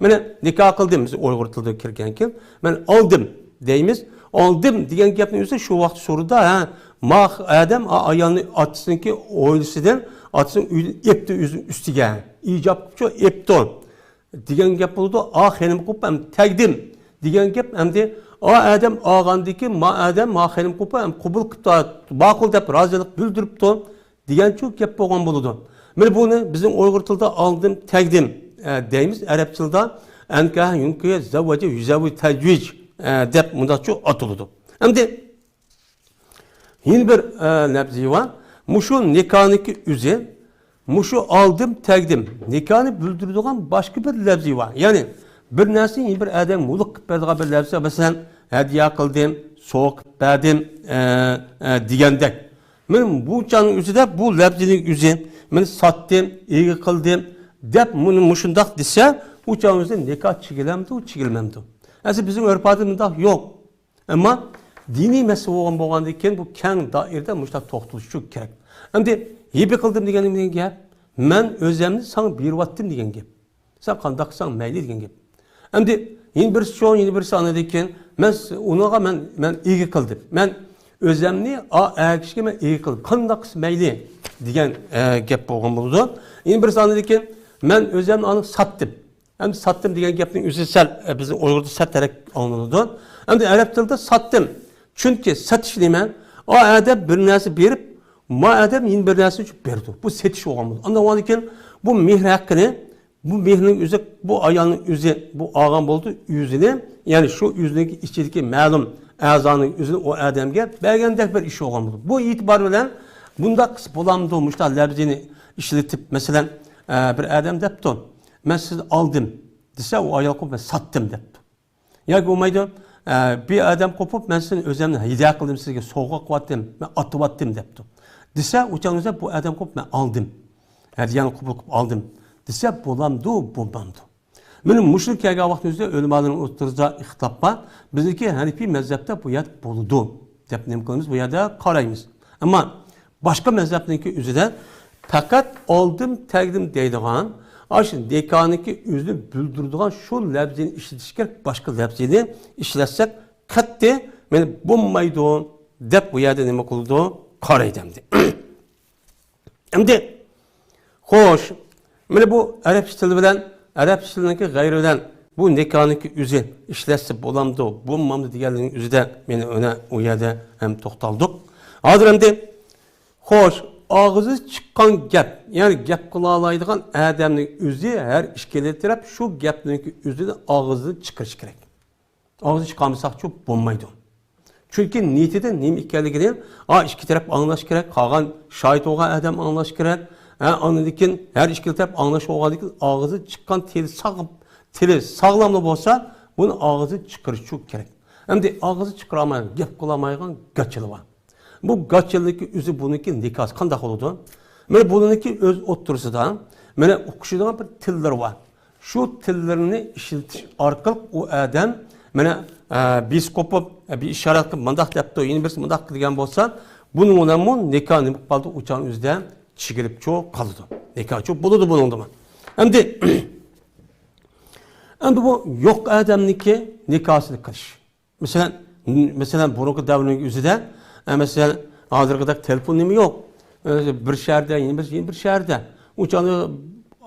مانا نىكاھ قىلدىم، بىز ئۇيغۇر تىلىدا كىرگەنكىن، مەن ئالدىم دەيمىز. ئالدىم دېگەن گەپنى ئۆزى شۇ ۋاقىت سورىدى، ھە، ما ئادەم، ئا، ئايالنى ئاتىسىنىڭكى ھويلىسىدىن، ئاتىسىنىڭ ئۆيىدىن ئېپتۇ ئۆزىنىڭ ئۈستىگە. ئىجاب قىپچۇ، ئېپتۇ دېگەن گەپ بولىدۇ. ئا خېنىم قوپۇپ ھەم تەگدىم دېگەن گەپ ئەمدى ئا ئادەم ئالغاندىكى ما ئادەم ما خېنىم قوپۇپ ھەم قوبۇل قىپتۇ، ماقۇل دەپ رازىلىق بىلدۈرۈپتۇ دېگەنچۇ گەپ بولغان بولىدۇ. مانا بۇنى بىزنىڭ ئۇيغۇر تىلىدا ئالدىم، تەگدىم، ئە، دەيمىز. ئەرەب تىلىدا ئەنكەھە، يۇنكىھۇ، زەۋۋەجە، يۇزەۋۋىج، تەزۋىج، ئە، دەپ مۇنداقچۇ ئاتىلىدۇ. ئەمدى يەنە بىر، ئە، لەپزى بار. مۇشۇ نىكاھنىڭكى ئۆزى، مۇشۇ ئالدىم، تەگدىم نىكاھنى بىلدۈرىدىغان باشقا بىر لەپزى بار. يەنى بىر نەرسىنى يەنە بىر ئادەمگە مۇلۇك قىلىپ بېرىدىغان بىر لەپزى، مەسىلەن، ھەدىيە قىلدىم، سوۋغا قىلىپ بەردىم، ئە، ئە، دېگەندەك. مانا بۇ چاغنىڭ ئۆزىدە بۇ لەپزىنىڭ ئۆزى، مانا ساتتىم، ئىگە قىلدىم دەپ مۇنى مۇشۇنداق دېسە، ئۇ چاغنىڭ ئۆزىدە نىكاھ چېكىلەمدۇ، چېكىلمەمدۇ؟ ئەسلى بىزنىڭ ئۆرپ-ئادەتتە مۇنداق يوق. ئەمما دىنىي مەسىلە بولغان، بولغاندىن كېيىن بۇ كەڭ دائىرىدە مۇشۇنداق توختىلىشى كېرەك. ئەمدى ھىبە قىلدىم دېگەن نېمە دېگەن گەپ؟ مەن ئۆزەمنى ساڭا بېرىۋەتتىم دېگەن گەپ. سەن قانداق قىلساڭ مەيلى دېگەن گەپ. ئەمدى يەنە بىرسى شۇ، يەنە بىرسى ئانا دېگەن، مەن س-، ئۇنىڭغا مەن، مەن ئىگە قىلدىم. مەن ئۆزەمنى ئا، ئەگىشىگە مەن ئىگە قىلدىم. قانداق قىلسا مەيلى دېگەن، ئە، گەپ بولغان بولىدۇ. يەنە بىرسى ئانا دېگەن، مەن ئۆزەمنى ئانا ساتتىم. ئەمدى ساتتىم دېگەن گەپنىڭ ئۆزى سەل، ئە، بىزنىڭ ئۇيغۇردا سەل تەرەك ئاڭلىنىدۇ. ئەمدى ئەرەب تىلىدا ساتتىم. چۈنكى سېتىش نېمە؟ ئا ئادەم بىر نەرسە بېرىپ، ما ئادەم يەنە بىر نەرسە ئۈچۈن بېرىدۇ. بۇ سېتىش بولغان بولىدۇ. ئاندىن كېيىن بۇ مېھىر ھەققىنى، بۇ مېھىرنىڭ ئۆزى، بۇ ئايالنىڭ ئۆزى، بۇ ئالغان بولىدۇ ئۆزىنى، يەنى شۇ ئۆزىنىڭ ئىچىدىكى مەلۇم ئەزانىڭ ئۆزىنى ئۇ ئادەمگە بەرگەندەك بىر ئىش بولغان بولىدۇ. بۇ ئېتىبار بىلەن بۇنداق قىلسا بولامدۇ، مۇشۇنداق لەپزىنى ئىشلىتىپ، مەسىلەن، ئە، بىر ئادەم دەپتۇ، مەن سىزنى ئالدىم دېسە، ئۇ ئايال قوپۇپ، مەن ساتتىم دەپتۇ. ياكى بولمايدۇ، ئە، بىر ئادەم قوپۇپ، مەن سىزنى ئۆزۈمنى ھەدىيە قىلدىم سىزگە، سوۋغا قىلىۋاتتىم، مەن ئاتىۋاتتىم دەپتۇ. دېسە، ئۇ چاغدا بۇ ئادەم قوپۇپ، مەن ئالدىم، ھەدىيەنى قوبۇل قىلىپ ئالدىم دېسە، بولامدۇ، بولمامدۇ؟ مانا مۇشۇ كەلگەن ۋاقتىمىزدا ئۆلىمالارنىڭ ئوتتۇرىسىدا ئىختىلاپ بار. بىزنىڭكى ھەنىفىي مەزھەپتە بۇ يەردە بولىدۇ دەپ نېمە قىلىمىز؟ بۇ يەردە قارايمىز. ئەمما باشقا مەزھەپنىڭكى ئۆزىدە پەقەت ئالدىم، تەگدىم دەيدىغان، ئاشۇ نىكاھنىڭكى ئۆزىنى بىلدۈرىدىغان شۇ لەپزىنى ئىشلىتىش كېرەك، باشقا لەپزىنى ئىشلەتسەك قەتئىي مانا بولمايدۇ دەپ بۇ يەردە نېمە قىلىدۇ؟ قارايدۇ ئەمدى. ئەمدى، خوش، مانا بۇ ئەرەبچە تىل بىلەن، ئەرەبچە تىلنىڭكى غەيرى بىلەن بۇ نىكاھنىڭكى ئۆزى ئىشلەتسە بولامدۇ، بولمامدۇ دېگەنلىكنىڭ ئۆزىدە مانا ئۇنى ئۇ يەردە ھەم توختالدۇق. ھازىر ئەمدى، خوش، ئاغزى چىققان گەپ، يەنى گەپ قىلالايدىغان ئادەمنىڭ ئۆزى ھەر ئىككىلا تەرەپ شۇ گەپنىڭكى ئۆزىنى ئاغزىدىن چىقىرىشى كېرەك. ئاغزى چىقارمىساقچۇ بولمايدۇ. چۈنكى نىيىتىدە نېمە ئىكەنلىكىنى، ئا، ئىككى تەرەپ ئاڭلاش كېرەك، قالغان شاھىت بولغان ئادەم ئاڭلاش كېرەك. ھە، ئاندىن كېيىن ھەر ئىككىلا تەرەپ ئاڭلاش بولغاندىن كېيىن ئاغزى چىققان تىلى ساغ-، تىلى ساغلاملا بولسا، بۇنى ئاغزى چىقىرىشى كېرەك. ئەمدى ئاغزى چىقىرالمايدىغان، گەپ قىلالمايدىغان گاچىلى بار. بۇ گاچىلىكى ئۆزى بۇنىڭكى نىكاھسى قانداق بولىدۇ؟ مانا بۇنىڭكى ئۆز ئوتتۇرىسىدا مانا ئۇقۇشىدىغان بىر تىللىرى بار. شۇ تىللىرىنى ئىشلىتىش ئارقىلىق ئۇ ئادەم مانا، ئە، بىس قوپۇپ، ئە، بىر ئىشارەت قىلىپ مۇنداق دەپتۇ، يەنە بىرسى مۇنداق دېگەن بولسا، بۇنىڭ بىلەنمۇ نىكاھ نېمە بولۇپ قالىدۇ؟ ئۇ چاغنىڭ ئۆزىدە چىگىلىپچۇ قالىدۇ. نىكاھچۇ بولىدۇ بۇنىڭدىمۇ. ئەمدى، ئەمدى بۇ يوق ئادەمنىڭكى نىكاھسىنى قىلىش. مەسىلەن، مەسىلەن، بۇرۇنقى دەۋرنىڭ ئۆزىدە، ئە، مەسىلەن، ھازىرقىدەك تېلېفون نېمە يوق. ئە، بىر شەھەردە، يەنە بىرسى، يەنە بىر شەھەردە. ئۇ چاغدا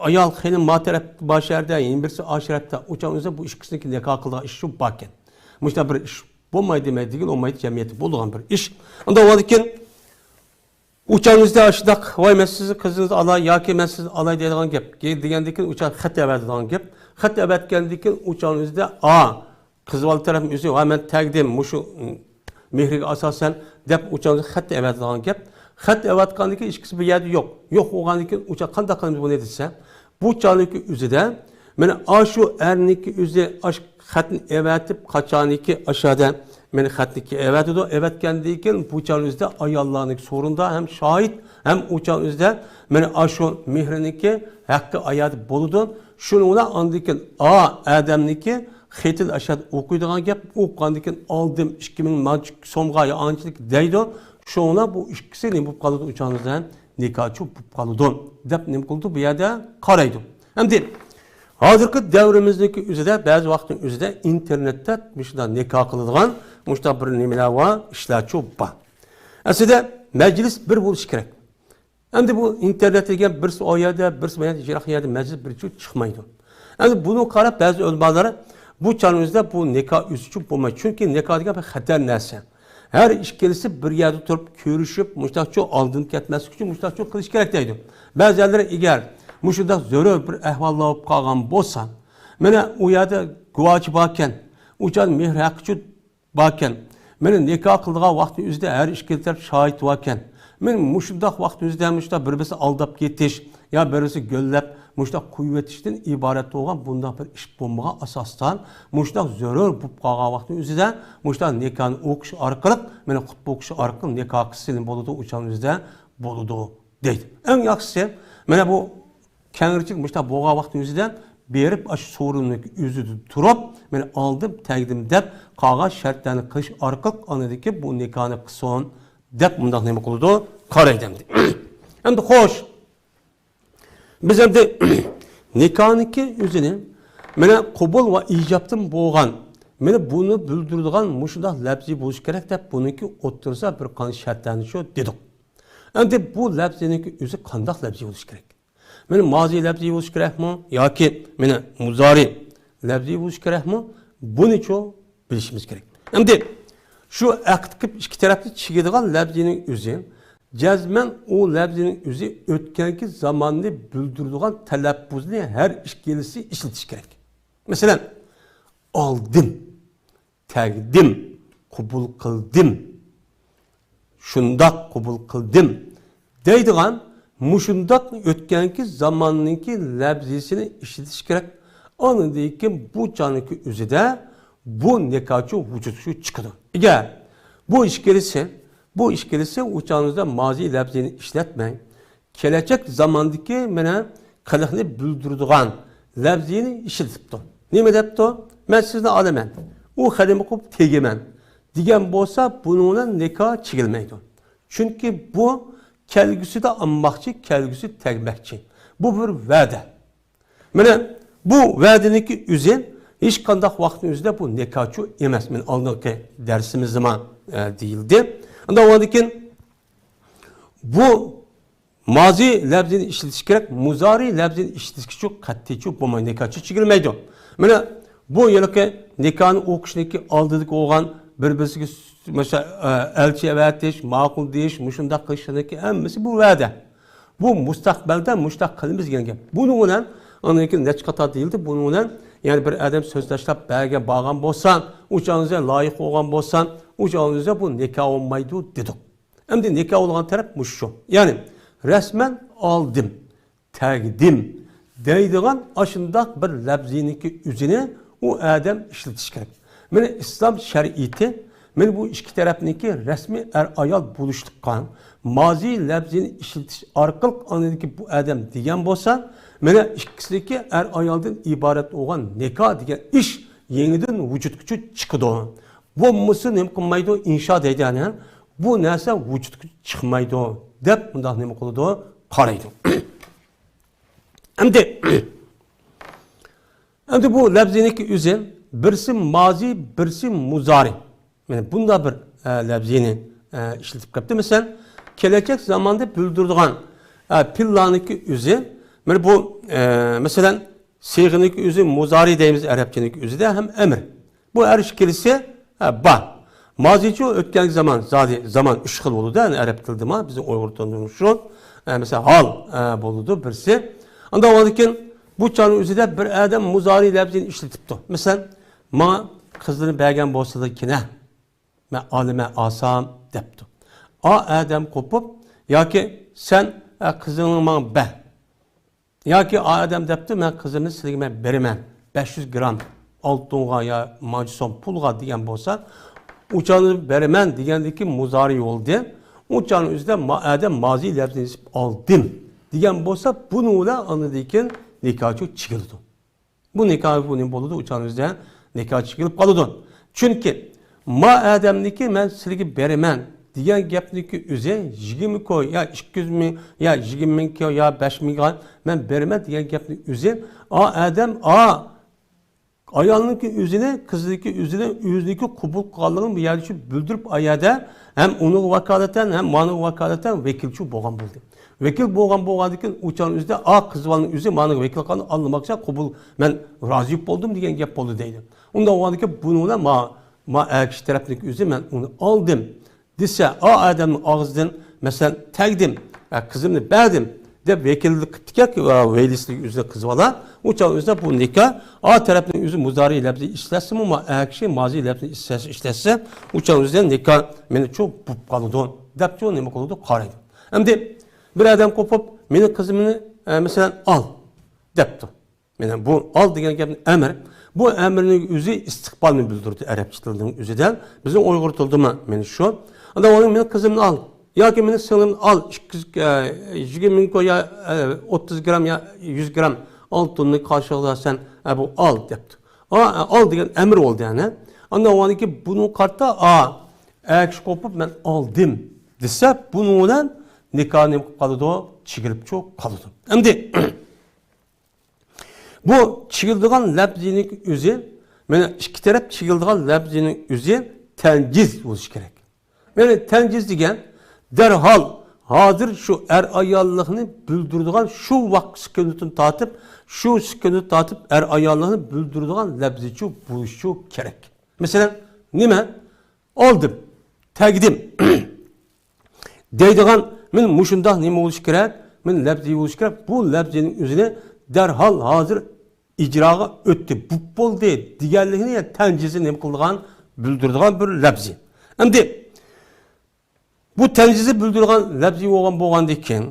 ئايال خېنىم ما تەرەپ، بار شەھەردە، يەنە بىرسى ئا شەھەردە. ئۇ چاغدا ئۆزى بۇ ئىككىسىنىڭكى نىكاھ قىلىدىغان ئىشى شۇ باركەن. مۇشۇنداق بىر ئىش بولمايدۇ دېمەيدىغىن، بولمايدۇ، جەمئىيەتتە بولىدىغان بىر ئىش. ئۇنداق بولغاندىكىن، ئۇ چاغ ئۆزىدە ئاشۇنداق، ۋاي، مەن سىزنى قىزىڭىزنى ئالاي ياكى مەن سىزنى ئالاي دەيدىغان گەپ. دېگەندىن كېيىن ئۇ چاغ خەت ئەۋەتىدىغان گەپ. خەت ئەۋەتكەندىن كېيىن ئۇ چاغ ئۆزىدە، ئا، قىز بالا تەرەپ ئۆزى، ۋاي، مەن تەگدىم مۇشۇ مېھرىگە ئاساسەن دەپ ئۇ چاغ خەت ئەۋەتىدىغان گەپ. خەت ئەۋەتكەندىن كېيىن ئىككىسى بىر يەردە يوق. يوق بولغاندىن كېيىن ئۇ چاغ قانداق قىلىمىز بۇنى دېسە، بۇ چاغنىڭكى ئۆزىدە، مانا ئاشۇ ئەرنىڭكى ئۆزى ئاش خەتنى ئەۋەتىپ، قاچانكى ئاشادا، مانا خەتنىكى ئەۋەتىدۇ، ئەۋەتكەندىن كېيىن بۇ چاغنىڭ ئۆزىدە ئاياللارنىڭكى سورۇندا ھەم شاھىت، ھەم ئۇ چاغنىڭ ئۆزىدە، مانا ئاشۇ مېھرىنىڭكى ھەققى ئايادا بولىدۇ. شۇنىڭ بىلەن ئاندىن كېيىن ئا ئادەمنىڭكى خېتىنى ئاشادا ئوقۇيدىغان گەپ، ئوقۇغاندىن كېيىن ئالدىم ئىككى مىڭ مانچە سومغا يا ئانچىلىك دەيدۇ. شۇنىڭ بىلەن بۇ ئىككىسى نېمە بولۇپ قالىدۇ؟ ئۇ چاغنىڭ ئۆزىدە نىكاھچۇ بولۇپ قالىدۇ دەپ نېمە قىلىدۇ؟ بۇ يەردە قارايدۇ. ئەمدى ھازىرقى دەۋرىمىزنىڭكى ئۆزىدە، بەزى ۋاقىتنىڭ ئۆزىدە ئىنتېرنېتتا مۇشۇنداق نىكاھ قىلىدىغان مۇشۇنداق بىر نېمىلەر بار، ئىشلارچۇ بار. ئەسلىدە مەجلىس بىر بولۇشى كېرەك. ئەمدى بۇ ئىنتېرنېت دېگەن بىرسى ئۇ يەردە، بىرسى بۇ يەردە، يىراق يەردە مەجلىس بىر چۇ چىقمايدۇ. ئەمدى بۇنىڭغا قاراپ بەزى ئۆلىمالار بۇ چاغنىڭ ئۆزىدە بۇ نىكاھ ئۆزى ئۈچۈن بولمايدۇ. چۈنكى نىكاھ دېگەن بىر خەتەر نەرسە. ھەر ئىككىلىسى بىر يەردە تۇرۇپ كۆرۈشۈپ، مۇشۇنداقچۇ ئالدىنىپ كەتمەسلىك ئۈچۈن مۇشۇنداقچۇ قىلىش كېرەك دەيدۇ. بەزىلەر ئەگەر مۇشۇنداق زۆرۈر بىر ئەھۋاللار بولۇپ قالغان بولسا، مانا ئۇ يەردە گۇۋاچى باركەن، ئۇ چاغدا مېھىر ھەققىچۇ باركەن. مانا نىكاھ قىلىدىغان ۋاقىتنىڭ ئۆزىدە ھەر ئىككىلا تەرەپ شاھىت باركەن. مانا مۇشۇنداق ۋاقىتنىڭ ئۆزىدە مۇشۇنداق بىر-بىرسىنى ئالداپ كېتىش يا بىر-بىرسىنى گۆللەپ مۇشۇنداق قويۇۋېتىشتىن ئىبارەت بولغان بۇنداق بىر ئىش بولمىغان ئاساستا، مۇشۇنداق زۆرۈر بولۇپ قالغان ۋاقىتنىڭ ئۆزىدە مۇشۇنداق نىكاھنى ئوقۇش ئارقىلىق، مانا خۇتبە ئوقۇش ئارقىلىق نىكاھ قىلسا بولىدۇ، ئۇ چاغنىڭ ئۆزىدە بولىدۇ دەيدۇ. ئەڭ ياخشىسى، مانا بۇ كەڭرىچىلىك مۇشۇنداق بولغان ۋاقىتنىڭ ئۆزىدە بېرىپ، ئاشۇ سورۇننىڭ ئۆزىدە تۇرۇپ، مەن ئالدىم، تەگدىم دەپ، قالغان شەرتلەرنى قىلىش ئارقىلىق ئاندىن كېيىن بۇ نىكاھنى قىلسۇن دەپ مۇنداق نېمە قىلىدۇ؟ قارايدۇ ئەمدى. ئەمدى خوش، بىز ئەمدى نىكاھنىڭكى ئۆزىنى مانا قوبۇل ۋە ئىجابتىن بولغان، مانا بۇنى بىلدۈرىدىغان مۇشۇنداق لەپزى بولۇشى كېرەك دەپ، بۇنىڭكى ئوتتۇرىسىدا بىر قانچە شەرتلەرنى شۇ دېدۇق. ئەمدى بۇ لەپزىنىڭكى ئۆزى قانداق لەپزى بولۇشى كېرەك؟ مانا مازى لەپزى بولۇشى كېرەكمۇ ياكى مانا مۇزارى لەپزى بولۇشى كېرەكمۇ؟ بۇنىچۇ بىلىشىمىز كېرەك. ئەمدى شۇ ئەقىد قىلىپ ئىككى تەرەپنى چىگىدىغان لەپزىنىڭ ئۆزى جەزمەن ئۇ لەپزىنىڭ ئۆزى ئۆتكەنكى زاماننى بىلدۈرىدىغان تەلەپپۇزنى ھەر ئىككىلىسى ئىشلىتىشى كېرەك. مەسىلەن، ئالدىم، تەگدىم، قوبۇل قىلدىم، شۇنداق قوبۇل قىلدىم دەيدىغان مۇشۇنداق ئۆتكەنكى زاماننىڭكى لەپزىسىنى ئىشلىتىش كېرەك. ئاندىن كېيىن بۇ چاغنىڭكى ئۆزىدە بۇ نىكاھچۇ ۋۇجۇدقا چىقىدۇ. ئەگەر بۇ ئىككىلىسى، بۇ ئىككىلىسى ئۇ چاغنىڭدا مازى لەپزىنى ئىشلەتمەي، كېلەچەك زاماندىكى مانا قىلىقنى بىلدۈرىدىغان لەپزىنى ئىشلىتىپتۇ. نېمە دەپتۇ؟ مەن سىزنى ئالىمەن، ئۇ خېلىمۇ قوپ تېگىمەن دېگەن بولسا، بۇنىڭ بىلەن نىكاھ چىگىلمەيدۇ. چۈنكى بۇ كەلگۈسىدە ئالماقچى، كەلگۈسى تەگمەكچى. بۇ بىر ۋەدە. مانا بۇ ۋەدىنىڭكى ئۆزى ھېچقانداق ۋاقىتنىڭ ئۆزىدە بۇ نىكاھچۇ ئەمەس. مانا ئالدىنقى دەرسىمىزدىمۇ، ئە، دېيىلدى. ئاندىن ئاندىن كېيىن بۇ مازى لەپزىنى ئىشلىتىش كېرەك، مۇزارى لەپزىنى ئىشلىتىشكىچۇ قەتئىيچۇ بولمايدۇ، نىكاھچۇ چىگىلمەيدۇ. مانا بۇ ھېلىقى نىكاھنى ئوقۇشنىڭكى ئالدىدىكى بولغان بىر-بىرسىگە، مەسىلەن، ئە، ئەلچى ئەۋەتىش، ماقۇل دېيىش، مۇشۇنداق قىلىشنىڭكى ھەممىسى بۇ ۋەدە. بۇ مۇستەقبەلدە مۇشۇنداق قىلىمىز دېگەن گەپ. بۇنىڭ بىلەن ئاندىن كېيىن نەچچە قاتار دېيىلدى. بۇنىڭ بىلەن يەنى بىر ئادەم سۆز تاشلاپ بەرگەن، بارغان بولسا، ئۇ چاغنىڭدا لايىق بولغان بولسا، ئۇ چاغنىڭدا بۇ نىكاھ بولمايدۇ دېدۇق. ئەمدى نىكاھ بولغان تەرەپ مۇشۇ شۇ. يەنى رەسمەن ئالدىم، تەگدىم دەيدىغان ئاشۇنداق بىر لەپزىنىڭكى ئۆزىنى ئۇ ئادەم ئىشلىتىش كېرەك. مانا ئىسلام شەرىئىتى مانا بۇ ئىككى تەرەپنىڭكى رەسمىي ئەر-ئايال بولۇشلۇققا مازى لەپزىنى ئىشلىتىش ئارقىلىق ئاندىن كېيىن بۇ ئادەم دېگەن بولسا، مانا ئىككىسىنىڭكى ئەر-ئايالدىن ئىبارەت بولغان نىكاھ دېگەن ئىش يېڭىدىن ۋۇجۇدقا چىقىدۇ. بولمىسا نېمە قىلمايدۇ؟ ئىنشا دەيدۇ، يەنى بۇ نەرسە ۋۇجۇدقا چىقمايدۇ دەپ مۇنداق نېمە قىلىدۇ؟ قارايدۇ. ئەمدى، ئەمدى بۇ لەپزىنىڭكى ئۆزى بىرسى مازى، بىرسى مۇزارى. مانا بۇنداق بىر، ئە، لەپزىنى، ئە، ئىشلىتىپ قېپتۇ. مەسىلەن، كېلەچەك زاماندا بىلدۈرىدىغان، ئە، پىللانىڭكى ئۆزى، مانا بۇ، ئە، مەسىلەن، سىغىنىڭكى ئۆزى مۇزارى دەيمىز ئەرەبچىنىڭكى ئۆزىدە ھەم ئەمر. بۇ ھەر ئىككىلىسى، ھە، بار. مازىچۇ ئۆتكەنكى زامان، زادى زامان ئۈچ خىل بولىدۇ، يەنى ئەرەب تىلىدىمۇ، بىزنىڭ ئۇيغۇر تىلىدىمۇ شۇ. ئە، مەسىلەن، ھال، ئە، بولىدۇ بىرسى. ئاندىن ئاندىن كېيىن بۇ چاغنىڭ ئۆزىدە بىر ئادەم مۇزارى لەپزىنى ئىشلىتىپتۇ. مەسىلەن، ماڭا قىزلىرىنى بەرگەن بولسىلا كېنە، مەن ئالىمەن، ئالسام دەپتۇ. ئا ئادەم قوپۇپ، ياكى سەن، ئە، قىزىڭنى ماڭا بەر. ياكى ئا ئادەم دەپتۇ، مەن قىزىمنى سىلىگە مەن بېرىمەن، بەش يۈز گرام ئالتۇنغا يا مانچە سوم پۇلغا دېگەن بولسا، ئۇ چاغنى بېرىمەن دېگەندىكى مۇزارى بولدى. ئۇ چاغنىڭ ئۆزىدە ما-، ئادەم مازى لەپزىنى ئىشلىتىپ ئالدىم دېگەن بولسا، بۇنىڭ بىلەن ئاندىن كېيىن نىكاھچۇ چىگىلىدۇ. بۇ نىكاھ بۇ نېمە بولىدۇ؟ ئۇ چاغنىڭ ئۆزىدە نىكاھ چىگىلىپ قالىدۇ. چۈنكى ما ئادەمنىڭكى مەن سىلىگە بېرىمەن دېگەن گەپنىڭكى ئۆزى يىگىرمە كوي يا ئىككى يۈز مىڭ يا يىگىرمە مىڭ كوي يا بەش مىڭ كوي مەن بېرىمەن دېگەن گەپنىڭ ئۆزى ئا ئادەم، ئا ئايالنىڭكى ئۆزىنى، قىزنىڭكى ئۆزىنى، ئۆزىنىڭكى قوبۇل قىلغانلىقىنى بۇ يەردە شۇ بىلدۈرۈپ، ئا يەردە ھەم ئۇنىڭغا ۋاكالىتەن، ھەم مانىڭغا ۋاكالىتەن ۋەكىلچۇ بولغان بولدى. ۋەكىل بولغان بولغاندىن كېيىن ئۇ چاغنىڭ ئۆزىدە، ئا، قىز بالىنىڭ ئۆزى مانىڭغا ۋەكىل قىلغان، ئاللىماقچە قوبۇل، مەن رازى بولدۇم دېگەن گەپ بولدى دەيدۇ. ئۇنداق بولغاندىن كېيىن بۇنىڭ بىلەن ما، ما ئەر كىشى تەرەپنىڭكى ئۆزى مەن ئۇنى ئالدىم دېسە، ئا ئادەمنىڭ ئاغزىدىن، مەسىلەن، تەگدىم، ئە، قىزىمنى بەردىم دەپ ۋەكىللىك قىپتىكەن، ۋە ۋەيلىسىدىكى ئۆزىنىڭ قىزى بالا، ئۇ چاغ ئۆزىدە بۇ نىكاھ، ئا تەرەپنىڭ ئۆزى مۇزارى لەپزى ئىشلەتسىمۇ، ما ئەر كىشى مازى لەپزى ئىشلەتسە، ئىشلەتسە، ئۇ چاغ ئۆزىدە نىكاھ مېنىچۇ بولۇپ قالىدۇ دەپچۇ نېمە قىلىدۇ؟ قارايدۇ. ئەمدى بىر ئادەم قوپۇپ، مېنىڭ قىزىمنى، ئە، مەسىلەن، ئال دەپتۇ. مانا بۇ ئال دېگەن گەپنى ئەمر. بۇ ئەمرنىڭ ئۆزى ئىستىقبالنى بىلدۈرىدۇ ئەرەبچە تىلنىڭ ئۆزىدە. بىزنىڭ ئۇيغۇر تىلىدىمۇ مانا شۇ. ئاندىن ئۇنىڭ مېنىڭ قىزىمنى ئال ياكى مېنىڭ سىڭلىمنى ئال، ئىككى يۈز، ئە، يىگىرمە مىڭ كوي يا، ئە، ئوتتۇز گرام يا يۈز گرام ئالتۇننى قارشىلىقىدا سەن، ئە، بۇ ئال دەپتۇ. ئا، ئە، ئال دېگەن ئەمر بولدى، يەنى. ئاندىن ئۇنىڭدىن كېيىن بۇنىڭغا قارىتا، ئا، ئەگىشىپ قوپۇپ، مەن ئالدىم دېسە، بۇنىڭ بىلەن نىكاھ نېمە قىلىپ قالىدۇ؟ چىگىلىپچۇ قالىدۇ. ئەمدى بۇ چىگىلىدىغان لەپزىنىڭ ئۆزى، مانا ئىككى تەرەپ چىگىلىدىغان لەپزىنىڭ ئۆزى تەنجىز بولۇشى كېرەك. يەنى تەنجىز دېگەن دەرھال ھازىر شۇ ئەر-ئاياللىقنى بىلدۈرىدىغان شۇ ۋاقىت سېكۇنتتىن تارتىپ، شۇ سېكۇنتتىن تارتىپ ئەر-ئاياللىقنى بىلدۈرىدىغان لەپزىچۇ بولۇشىچۇ كېرەك. مەسىلەن، نېمە؟ ئالدىم، تەگدىم دەيدىغان، مانا مۇشۇنداق نېمە بولۇشى كېرەك؟ مانا لەپزى بولۇشى كېرەك. بۇ لەپزىنىڭ ئۆزىنى دەرھال ھازىر ئىجراغا ئۆتتى، بوپ بولدى دېگەنلىكنى، يەنى تەنجىزنى نېمە قىلىدىغان، بىلدۈرىدىغان بىر لەپزى. ئەمدى بۇ تەنجىزنى بىلدۈرىدىغان لەپزى بولغان، بولغاندىن كېيىن،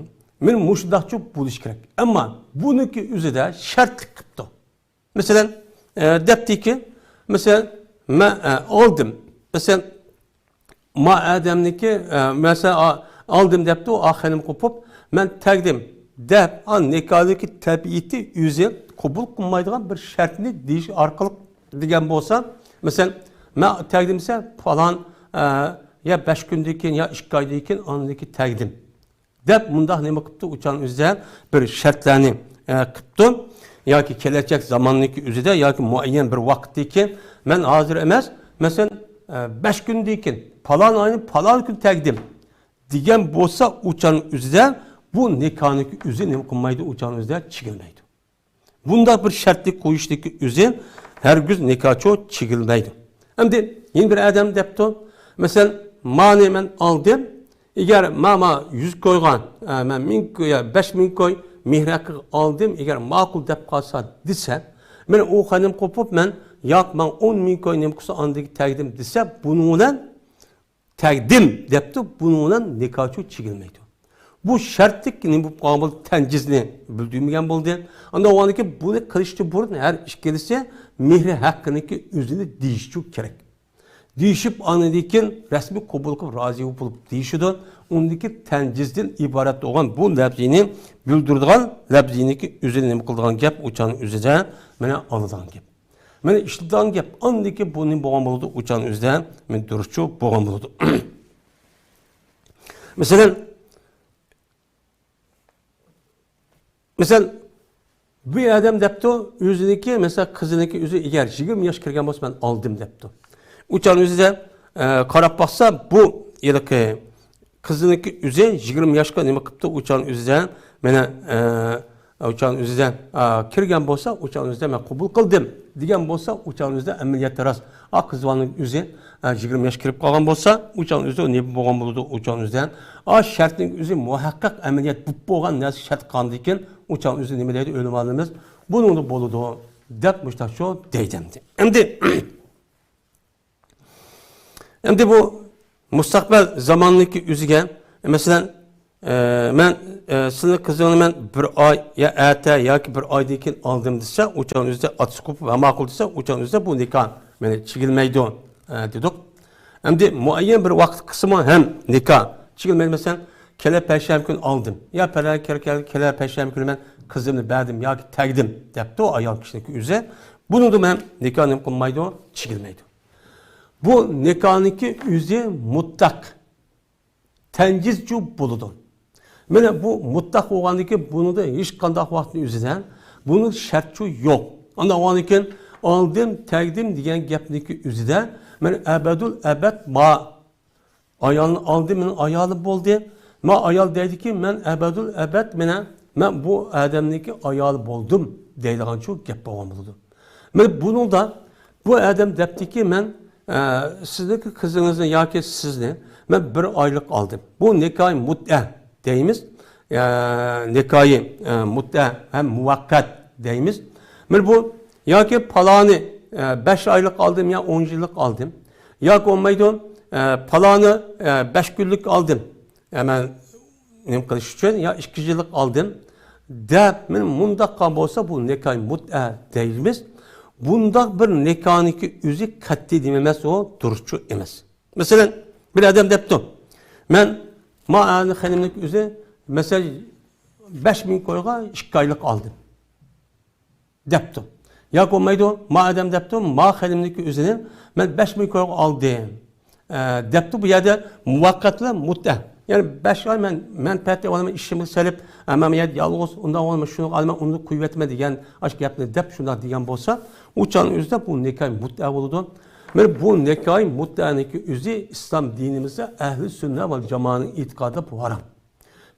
مانا مۇشۇنداقچۇ بولۇشى كېرەك. ئەمما بۇنىڭكى ئۆزىدە شەرتلىك قىپتۇ. مەسىلەن، ئە، دەپتىكى، مەسىلەن، مەن، ئە، ئالدىم. مەسىلەن، ما ئادەمنىكى، ئە، مەسىلەن، ئا-، ئالدىم دەپتۇ، ئا خېنىم قوپۇپ، مەن تەگدىم دەپ، ئا نىكاھنىكى تەبىئىتى ئۆزى قوبۇل قىلمايدىغان بىر شەرتنى دېيىش ئارقىلىق دېگەن بولسا، مەسىلەن، مەن تەگدىم دېسە، پالان، ئە، يا بەش كۈندىن كېيىن، يا ئىككى ئايدىن كېيىن ئاندىن كېيىن تەگدىم دەپ، مۇنداق نېمە قىپتۇ؟ ئۇچان ئۆزىدە بىر شەرتلەرنى، ئە، قىپتۇ. ياكى كېلەچەك زاماننىڭكى ئۆزىدە، ياكى مۇئەييەن بىر ۋاقىتتىن كېيىن، مەن ھازىر ئەمەس، مەسىلەن، ئە، بەش كۈندىن كېيىن، پالان ئاينىڭ پالان كۈنى تەگدىم دېگەن بولسا، ئۇچان ئۆزىدە بۇ نىكاھنىڭكى ئۆزى نېمە قىلمايدۇ؟ ئۇچان ئۆزىدە چىگىلمەيدۇ. بۇنداق بىر شەرتلىك قويۇشنىڭكى ئۆزى ھەرگىز نىكاھچۇ چىگىلمەيدۇ. ئەمدى يەنە بىر ئادەم دەپتۇ، مەسىلەن، مانى مەن ئالدىم، ئەگەر ما، ما يۈز كويغا، ئە، مەن مىڭ كوي، يا بەش مىڭ كوي مېھىر ھەققىگە ئالدىم، ئەگەر ماقۇل دەپ قالسا دېسە، مانا ئۇ خانىم قوپۇپ، مەن ياق، ماڭا ئون مىڭ كوي نېمە قىلسا ئاندىن تەگدىم دېسە، بۇنىڭ بىلەن تەگدىم دەپتۇ، بۇنىڭ بىلەن نىكاھچۇ چىگىلمەيدۇ. بۇ شەرتلىك نېمە بولۇپ قالغان بولدى؟ تەنجىزنى بىلدۈرمىگەن بولدى. ئاندىن ئۇنىڭدىن كېيىن بۇنى قىلىشتىن بۇرۇن ھەر ئىككىلىسى مېھرى ھەققىنىڭكى ئۆزىنى دېيىشىچۇ كېرەك. دېيىشىپ، ئاندىن كېيىن رەسمىي قوبۇل قىلىپ، رازى بولۇپ دېيىشىدۇ. ئۇندىكى تەنجىزدىن ئىبارەت بولغان بۇ لەپزىنى بىلدۈرىدىغان لەپزىنىڭكى ئۆزىنى نېمە قىلىدىغان گەپ؟ ئۇچان ئۆزىدە مانا ئالىدىغان گەپ. مانا ئىشلىتىدىغان گەپ، ئاندىكى بۇ نېمە بولغان بولىدۇ؟ ئۇچان ئۆزىدە مانا دۇرۇسچۇ بولغان بولىدۇ. مەسىلەن، مەسىلەن، بۇ ئادەم دەپتۇ، ئۆزىنىڭكى، مەسىلەن، قىزىنىڭكى ئۆزى ئەگەر يىگىرمە ياش كىرگەن بولسا، مەن ئالدىم دەپتۇ. ئۇچان ئۆزىدە، ئە، قاراپ باقسا، بۇ ھېلىقى قىزىنىڭكى ئۆزى يىگىرمە ياشقا نېمە قىپتۇ؟ ئۇچان ئۆزىدە، مانا، ئە، ئۇچان ئۆزىدە، ئا، كىرگەن بولسا، ئۇچان ئۆزىدە مەن قوبۇل قىلدىم دېگەن بولسا، ئۇچان ئۆزىدە ئەمەلىيەتتە راست. ئا، قىز بالىنىڭ ئۆزى، ئا، يىگىرمە ياش كىرىپ قالغان بولسا، ئۇچان ئۆزىدە نېمە بولغان بولىدۇ؟ ئۇچان ئۆزىدە، ئا، شەرتنىڭ ئۆزى مۇھەققەق ئەمەلىيەت بولۇپ بولغان نەرسە شەرت قىلغاندىن كېيىن، ئۇچان ئۆزى نېمە دەيدۇ؟ ئۆلىمالىمىز بۇنىڭدا بولىدۇ دەپ مۇشتاقچۇ دەيدۇ ئەمدى. ئەمدى ئەمدى بۇ مۇستەقبەل زاماننىڭكى ئۆزىگە، مەسىلەن، ئە، مەن، ئە، سىزنىڭ قىزىڭنى مەن بىر ئاي يا ئەتە ياكى بىر ئايدىن كېيىن ئالدىم دېسە، ئۇچان ئۆزىدە ئاتىسى قوپۇپ ھە ماقۇل دېسە، ئۇچان ئۆزىدە بۇ نىكاھ مانا چىگىلمەيدۇ، ئە، دېدۇق. ئەمدى مۇئەييەن بىر ۋاقىت قىسمى ھەم نىكاھ چىگىلمەيدۇ. مەسىلەن، كېلە پەيشەنبە كۈنى ئالدىم يا پەلەن كېلە، كېلە، كېلە پەيشەنبە كۈنى مەن قىزىمنى بەردىم ياكى تەگدىم دەپتۇ ئايال كىشىنىڭكى ئۆزى. بۇنىڭدا مەن نىكاھ نېمە قىلمايدۇ؟ چىگىلمەيدۇ. بۇ نىكاھنىڭكى ئۆزى مۇتلەق تەنجىزچۇ بولىدۇ. مانا بۇ مۇتلەق بولغاندىكىن بۇنىڭدا ھېچقانداق ۋاقىتنىڭ ئۆزىدە بۇنىڭ شەرتچۇ يوق. ئاندىن ئاۋۋالدىن كېيىن ئالدىم، تەگدىم دېگەن گەپنىڭكى ئۆزىدە مانا ئەبەدۇل ئەبەد ما ئايالنى ئالدى، مېنىڭ ئايالىم بولدى. ما ئايال دەيدىكى، مەن ئەبەدۇل ئەبەد، مانا، مەن بۇ ئادەمنىڭكى ئايالى بولدۇم دەيدىغانچۇ گەپ بولغان بولىدۇ. مانا بۇنىڭدا بۇ ئادەم دەپتىكى، مەن، ئە، سىزنىڭكى قىزىڭىزنى ياكى سىزنى مەن بىر ئايلىق ئالدىم. بۇ نىكاھى مۇتئە دەيمىز. ئە، نىكاھى، ئە، مۇتئە ھەم مۇۋەققەت دەيمىز. مانا بۇ ياكى پالانى، ئە، بەش ئايلىق ئالدىم يا ئون يىللىق ئالدىم. ياكى بولمايدۇ، ئە، پالانى، ئە، بەش كۈنلۈك ئالدىم. ئە، مەن نېمە قىلىش ئۈچۈن يا ئىككى يىللىق ئالدىم دەپ، مانا مۇنداق قىلغان بولسا، بۇ نىكاھى مۇتئە دەيمىز. بۇنداق بىر نىكاھنىڭكى ئۆزى قەتئىي نېمە ئەمەس، ئۇ دۇرۇسچۇ ئەمەس. مەسىلەن، بىر ئادەم دەپتۇ، مەن ما ئەرنى خېنىمنىڭكى ئۆزى، مەسىلەن، بەش مىڭ كويغا ئىككى ئايلىق ئالدىم. دەپتۇ. ياكى بولمايدۇ، ما ئادەم دەپتۇ، ما خېنىمنىڭكى ئۆزىنى مەن بەش مىڭ كويغا ئالدىم، ئە، دەپتۇ. بۇ يەردە مۇۋەققەتلا مۇتئە. يەنى بەش ئاي مەن مەنپەئەت ئېلىپ ئالىمەن، ئىشىمنى سېلىپ، ئەمما مەن يالغۇز ئۇنداق ئالىمەن، شۇنى ئالىمەن، ئۇنى قويۇۋەتمەن دېگەن ئاشۇ گەپنى دەپ شۇنداق دېگەن بولسا، ئۇ چاغنىڭ ئۆزىدە بۇ نىكاھ مۇتئە بولىدۇ. مانا بۇ نىكاھ مۇتئەنىڭكى ئۆزى ئىسلام دىنىمىزدە ئەھلى سۈننە ۋەل جامائەنىڭ ئېتىقادىدا بۇ ھارام.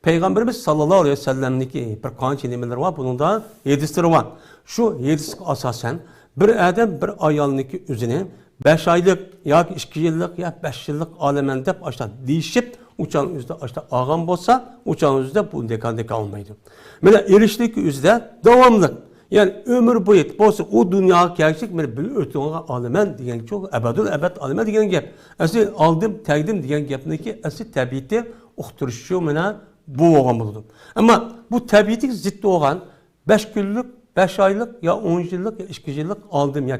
پەيغەمبىرىمىز ساللاللاھۇ ئەلەيھى ۋەسەللەمنىڭكى بىر قانچە نېمىلىرى بار، بۇنىڭدا ھەدىسلىرى بار. شۇ ھەدىسكە ئاساسەن، بىر ئادەم بىر ئايالنىڭكى ئۆزىنى بەش ئايلىق ياكى ئىككى يىللىق يا بەش يىللىق ئالىمەن دەپ ئاشتا دېيىشىپ، ئۇ چاغنىڭ ئۆزىدە ئاشتا ئالغان بولسا، ئۇ چاغنىڭ ئۆزىدە بۇ نىكاھ نىكاھ بولمايدۇ. مانا ئېرىشىشنىڭكى ئۆزىدە داۋاملىق، يەنى ئۆمۈر بويى بولسا، ئۇ دۇنياغا كەلگۈچە مانا بىللە ئۆتىدىغان ئالىمەن دېگەنچۇ، ئەبەدۇل ئەبەد ئالىمەن دېگەن گەپ. ئەسلى ئالدىم، تەگدىم دېگەن گەپنىڭكى ئەسلى تەبىئىتى ئۇقتۇرۇشۇ مانا بۇ بولغان بولىدۇ. ئەمما بۇ تەبىئىتىگە زىت بولغان بەش كۈنلۈك، بەش ئايلىق يا ئون يىللىق يا ئىككى يىللىق ئالدىم يا